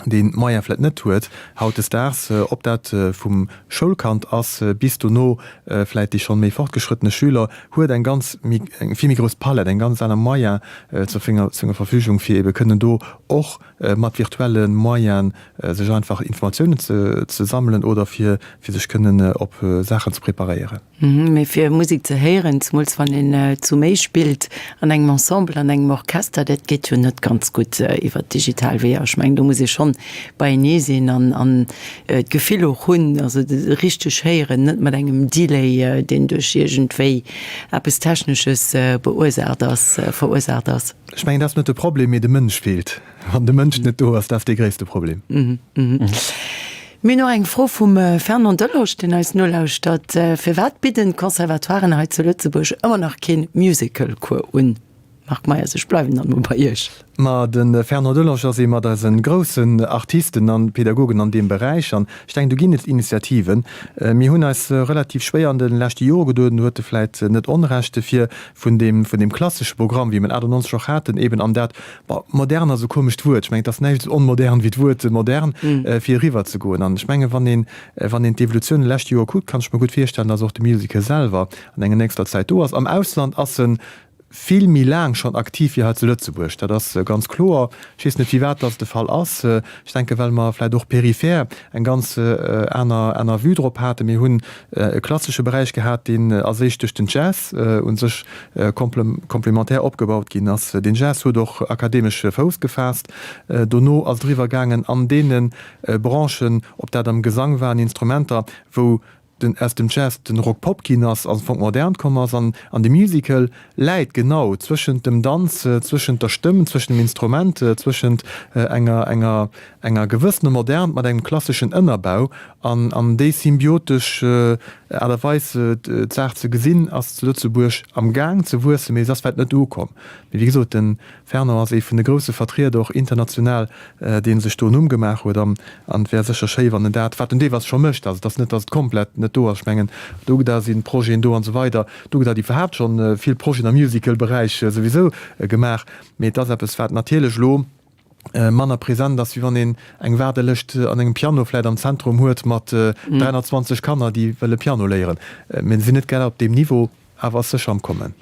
Speaker 1: deen d'Moyen vläit net huet hautdesdaags, ob dat vum Schoulkand ass bis dono vläit déi schonn méi fortgeschrëttene Schüler, huet eng ganz méi, eng vill méi grouss Palett, eng ganz aner Moyen zur senger Verfügung, fir ebe kënnen do och mat virtuelle Moyen sech einfach Informatiounen ze sammelen oder fir sech kënnen op Saachen ze preparéieren.
Speaker 2: Mee fir Musek ze héieren, zemools wann een zu méi spillt, an engem Ensemble, an engem Orchester, dat geet jo net ganz gutt iwwer digital Weeër. Ech mengen, do muss ee schonn beienee sinn an an d'Gefill och hunn, also richteg héieren, net mat engem Delay, deen duerch iergendwéi eppes Technesches beursaacht ass, verursaacht ass.
Speaker 1: Ech mengen, dat ass net de Problem, mee de Mënsch feelt. Wann de Mënsch net do ass, dat ass dee gréisste Problem.
Speaker 2: Mir hunn och eng Fro vum Fernand Delosch, deen eis nolauschtert, Firwat bidden d'Conservatoiren hei zu Lëtzebuerg ëmmer nach kee Musical-Cours un? Marc Meyers, ech bleiwen dann mol bei Iech.
Speaker 1: Ma de Fernand Delosch ass ee mat eise groussen Artisten an Pädagogen an deem Beräich. An ech denken, do ginn et Initiativen. Mir hunn eis relativ schwéier an de leschte Jore gedoen, do huet e vläit net Onrecht, fir vun deem, vun deem klassesche Programm, wéi mir en 98 och haten, eben an dat, Bon, modern ass e komescht Wuert. Ech mengen, et ass näischt esou onmodern wéi d'Wuert modern, fir eriwwer ze goen. An ech mengen, wann een, wann een d'Evolutioun de leschte Joer kuckt, kann ech mer gutt virstellen, dass och de Musical selwer an enger nächster Zäit do ass. Am Ausland ass e vill méi laang schonn aktiv wéi hei zu Lëtzebuerg. Dat ass ganz kloer. Ech weess net, firwat dass de Fall ass. Ech denken, well mer vläicht och peripher eng ganz aner, aner Vue drop haten. Mir hunn e klassesche Beräich gehat, deen als éischt duerch den Jazz u sech komplementär opgebaut ginn ass. Den Jazz huet och akademesch Fouss gefaasst. Dono ass et eriwwer gaangen an deene Branchen, ob dat am Gesang war, an Instrumenter, wou den aus dem Jazz den Rock Pop ginn ass, an Folk Modern komm ass. An an de Musical läit genau zwëschent dem Danz, zwëschent der Stëmm, zwëschent dem Instrument, zwëschent enger enger enger gewëssener Modern mat engem klasseschen Ënnerbau. An an déi symbiotesch Aart a Weis d'Saach ze gesinn, ass zu Lëtzebuerg am Gaang ze wuessen, mee se ass wäit net ukomm. Mee wéi gesot, de Fernand ass ee vun de grousse Vertrieder, och international, dee sech do en Numm gemaach huet. An et wär sécher schéi, wann en dat, wat en deelweis scho mécht, also et ass net, datt et komplett net do ass, ech mengen, d'UGDA si Projeten do an esou weider, d'UGDA huet iwwerhaapt scho vill Projeten am Musical-Beräich souwisou gemaach, mee et ass eppes, wat natierlech elo manner present ass, wéi wann een eng Waardelëscht an engem Piano vläit am Zentrum huet mat 320 Kanner, déi wëlle Piano léieren. Mir sinn net grad op deem Niveau, awer ass sécher am Kommen.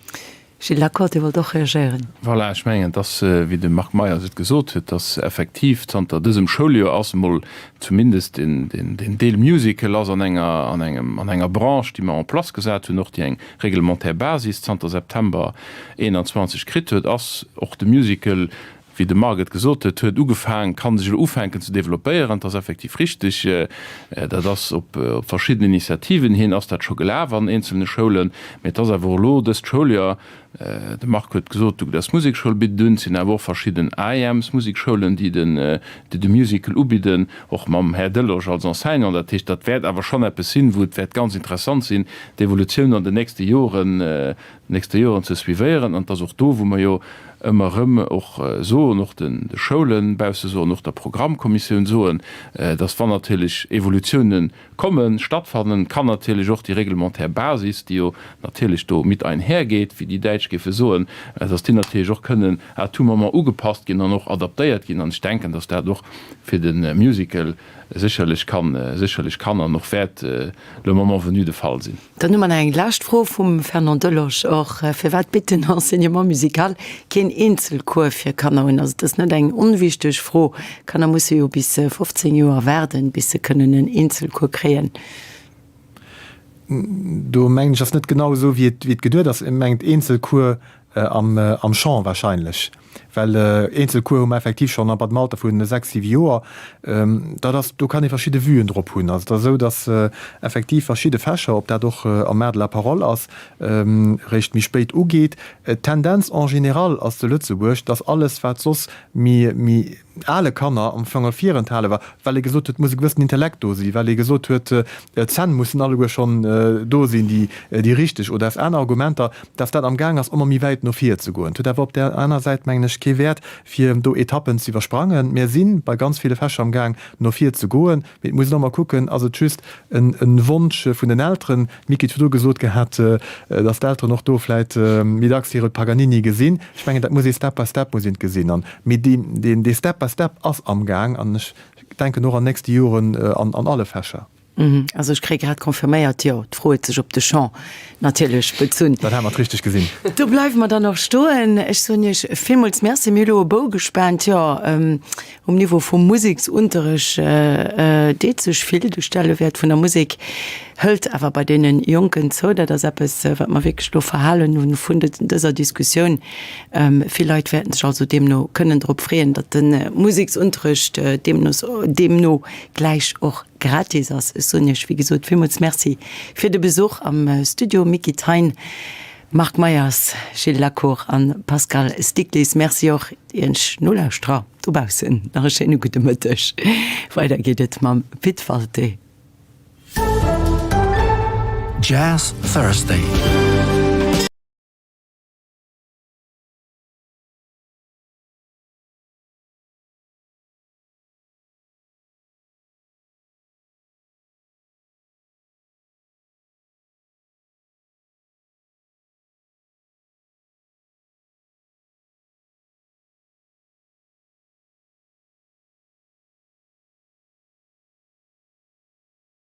Speaker 2: Gilles Lacote, Dir wollt och reagéieren.
Speaker 4: Voilà, ech mengen, et ass, wéi de Marc Meyers et gesot huet, dass effektiv zanter dësem Schouljoer ass emol zumindest deen Deel Musical ass an enger, an engem, an enger Branche, déi mer en place gesat hunn, och déi eng reglementaire Basis zanter September 21 kritt huet, ass och de Musical wéi de Marc et gesot huet, huet ugefaang, ka sech elo ufänken ze developpéieren. Dat ass effektiv richtig. Dat ass op verschidden Initiativen hin ass dat scho gelaf an eenzelne Schoulen. Mee et ass awer och elo dëst Schouljoer. De Marc huet gesot, d'Douglas Musekschoul bitt et un. Et sinn awer och verschidden AEMs Musekschoulen, déi den, déi de Musical ubidden, och mam Här Delloge als Enseignant. Dat heescht, dat wäert awer schonn eppes sinn, wou et wäert ganz interessant sinn, d'Evolutioun an den nächste Joren, nächste Joren ze suivéieren. An et ass och do, wou mer jo ëmmer erëm och soen, och de Schoulen bausse soen, och der Programmkommissioun soen, dass wann natierlech Evolutiounen kommen, stattfannen, kann natierlech och déi reglementaire Basis, déi jo natierlech do mit einhergeht, wéi déi Däitsch géife soen, dass déi natierlech och kënnen à tout moment ugepasst ginn an och adaptéiert ginn. An ech denken, dass dat och fir de Musical sécherlech kann, sécherlech kann an och wäert le moment venu de Fall sinn.
Speaker 2: Dann hu mer nach eng lescht Fro vum Fernand Delosch och, Firwat bitt den Enseignement musical keen Eenzelcours fir Kanner un? Also et ass net eng onwichteg Fro. Kanner musse jo bis 15 Joer waarden, bis se kënnen en Eenzelcours kréien.
Speaker 1: Do mengen ech ass net genau esou wéi et geduet ass. E mengt Eenzelcours am Chant wahrscheinlech, well Eenzelcours hu mer effektiv schonn ab dem Alter vu 6, 7 Joer. Dat ass, do kann ee verschidde Vuen drop hunn. Also et ass esou, datt effektiv verschidde Fächer, ob dat och am Art de la parole ass, réischt méi spéit ugeet. D'Tendenz en général ass zu Lëtzebuerg, datt alles wat soss méi, méi ale Kanner am Fong virenthale war, well ee gesot huet, et muss e gewëssen Intellekt do sinn, well ee gesot huet, d'Zänn mussen alleguer schonn do sinn, déi, déi richteg, oder aus aner Argumenter, dass dat amgaang ass, ëmmer méi wäit no vir ze goen. Et huet awer op där aner Säit, mengen ech, kee Wäert, fir do Etappen ze iwwersprangen. Mir si bei ganz ville Fächer amgaang, no vir ze goen, mee et muss een och emol kucken, Ass et just e Wonsch vun den Elteren? D'Micky huet virdru gesot gehat, dass d'Elteren och do vläit méi dacks hire Paganini gesinn. Ech mengen, dat muss ee Step by Step muss een et gesinn. An, mee deen, dee Step by Step ass amgaang an ech denken och an nächste Joren an alle Fächer.
Speaker 2: Also ech kréie grad confirméiert, jo, d'Fro huet sech op de Chant natierlech bezunn.
Speaker 1: Dann hate mer et richteg gesinn.
Speaker 2: Do bleiwe mer dann och stoen. Ech soen Iech villmools Merci. Mir hu elo e Bou gespaant, jo. Um Niveau vum Museksunterrecht deet sech vill. De Stellewäert vun der Musek hëlt awer bei deene Jonken zou. Dat ass eppes, wat mer wierklech elo verhalen hunn vun dëser Diskussioun. Vill Leit wäerten sech also deemno kënnen drop freeën, datt de Museksunterrecht deemno gläich och gratis ass. Ech soen Iech, wéi gesot, villmools Merci fir de Besuch am Studio, Micky Thein, Marc Meyers, Gilles Lacour an Pascal Stiglitz. Merci och Iech Nolauschterer dobaussen. Nach e schéine gudde Mëtteg. Weider geet et mam Pit Walté.
Speaker 14: Jazz Thursday.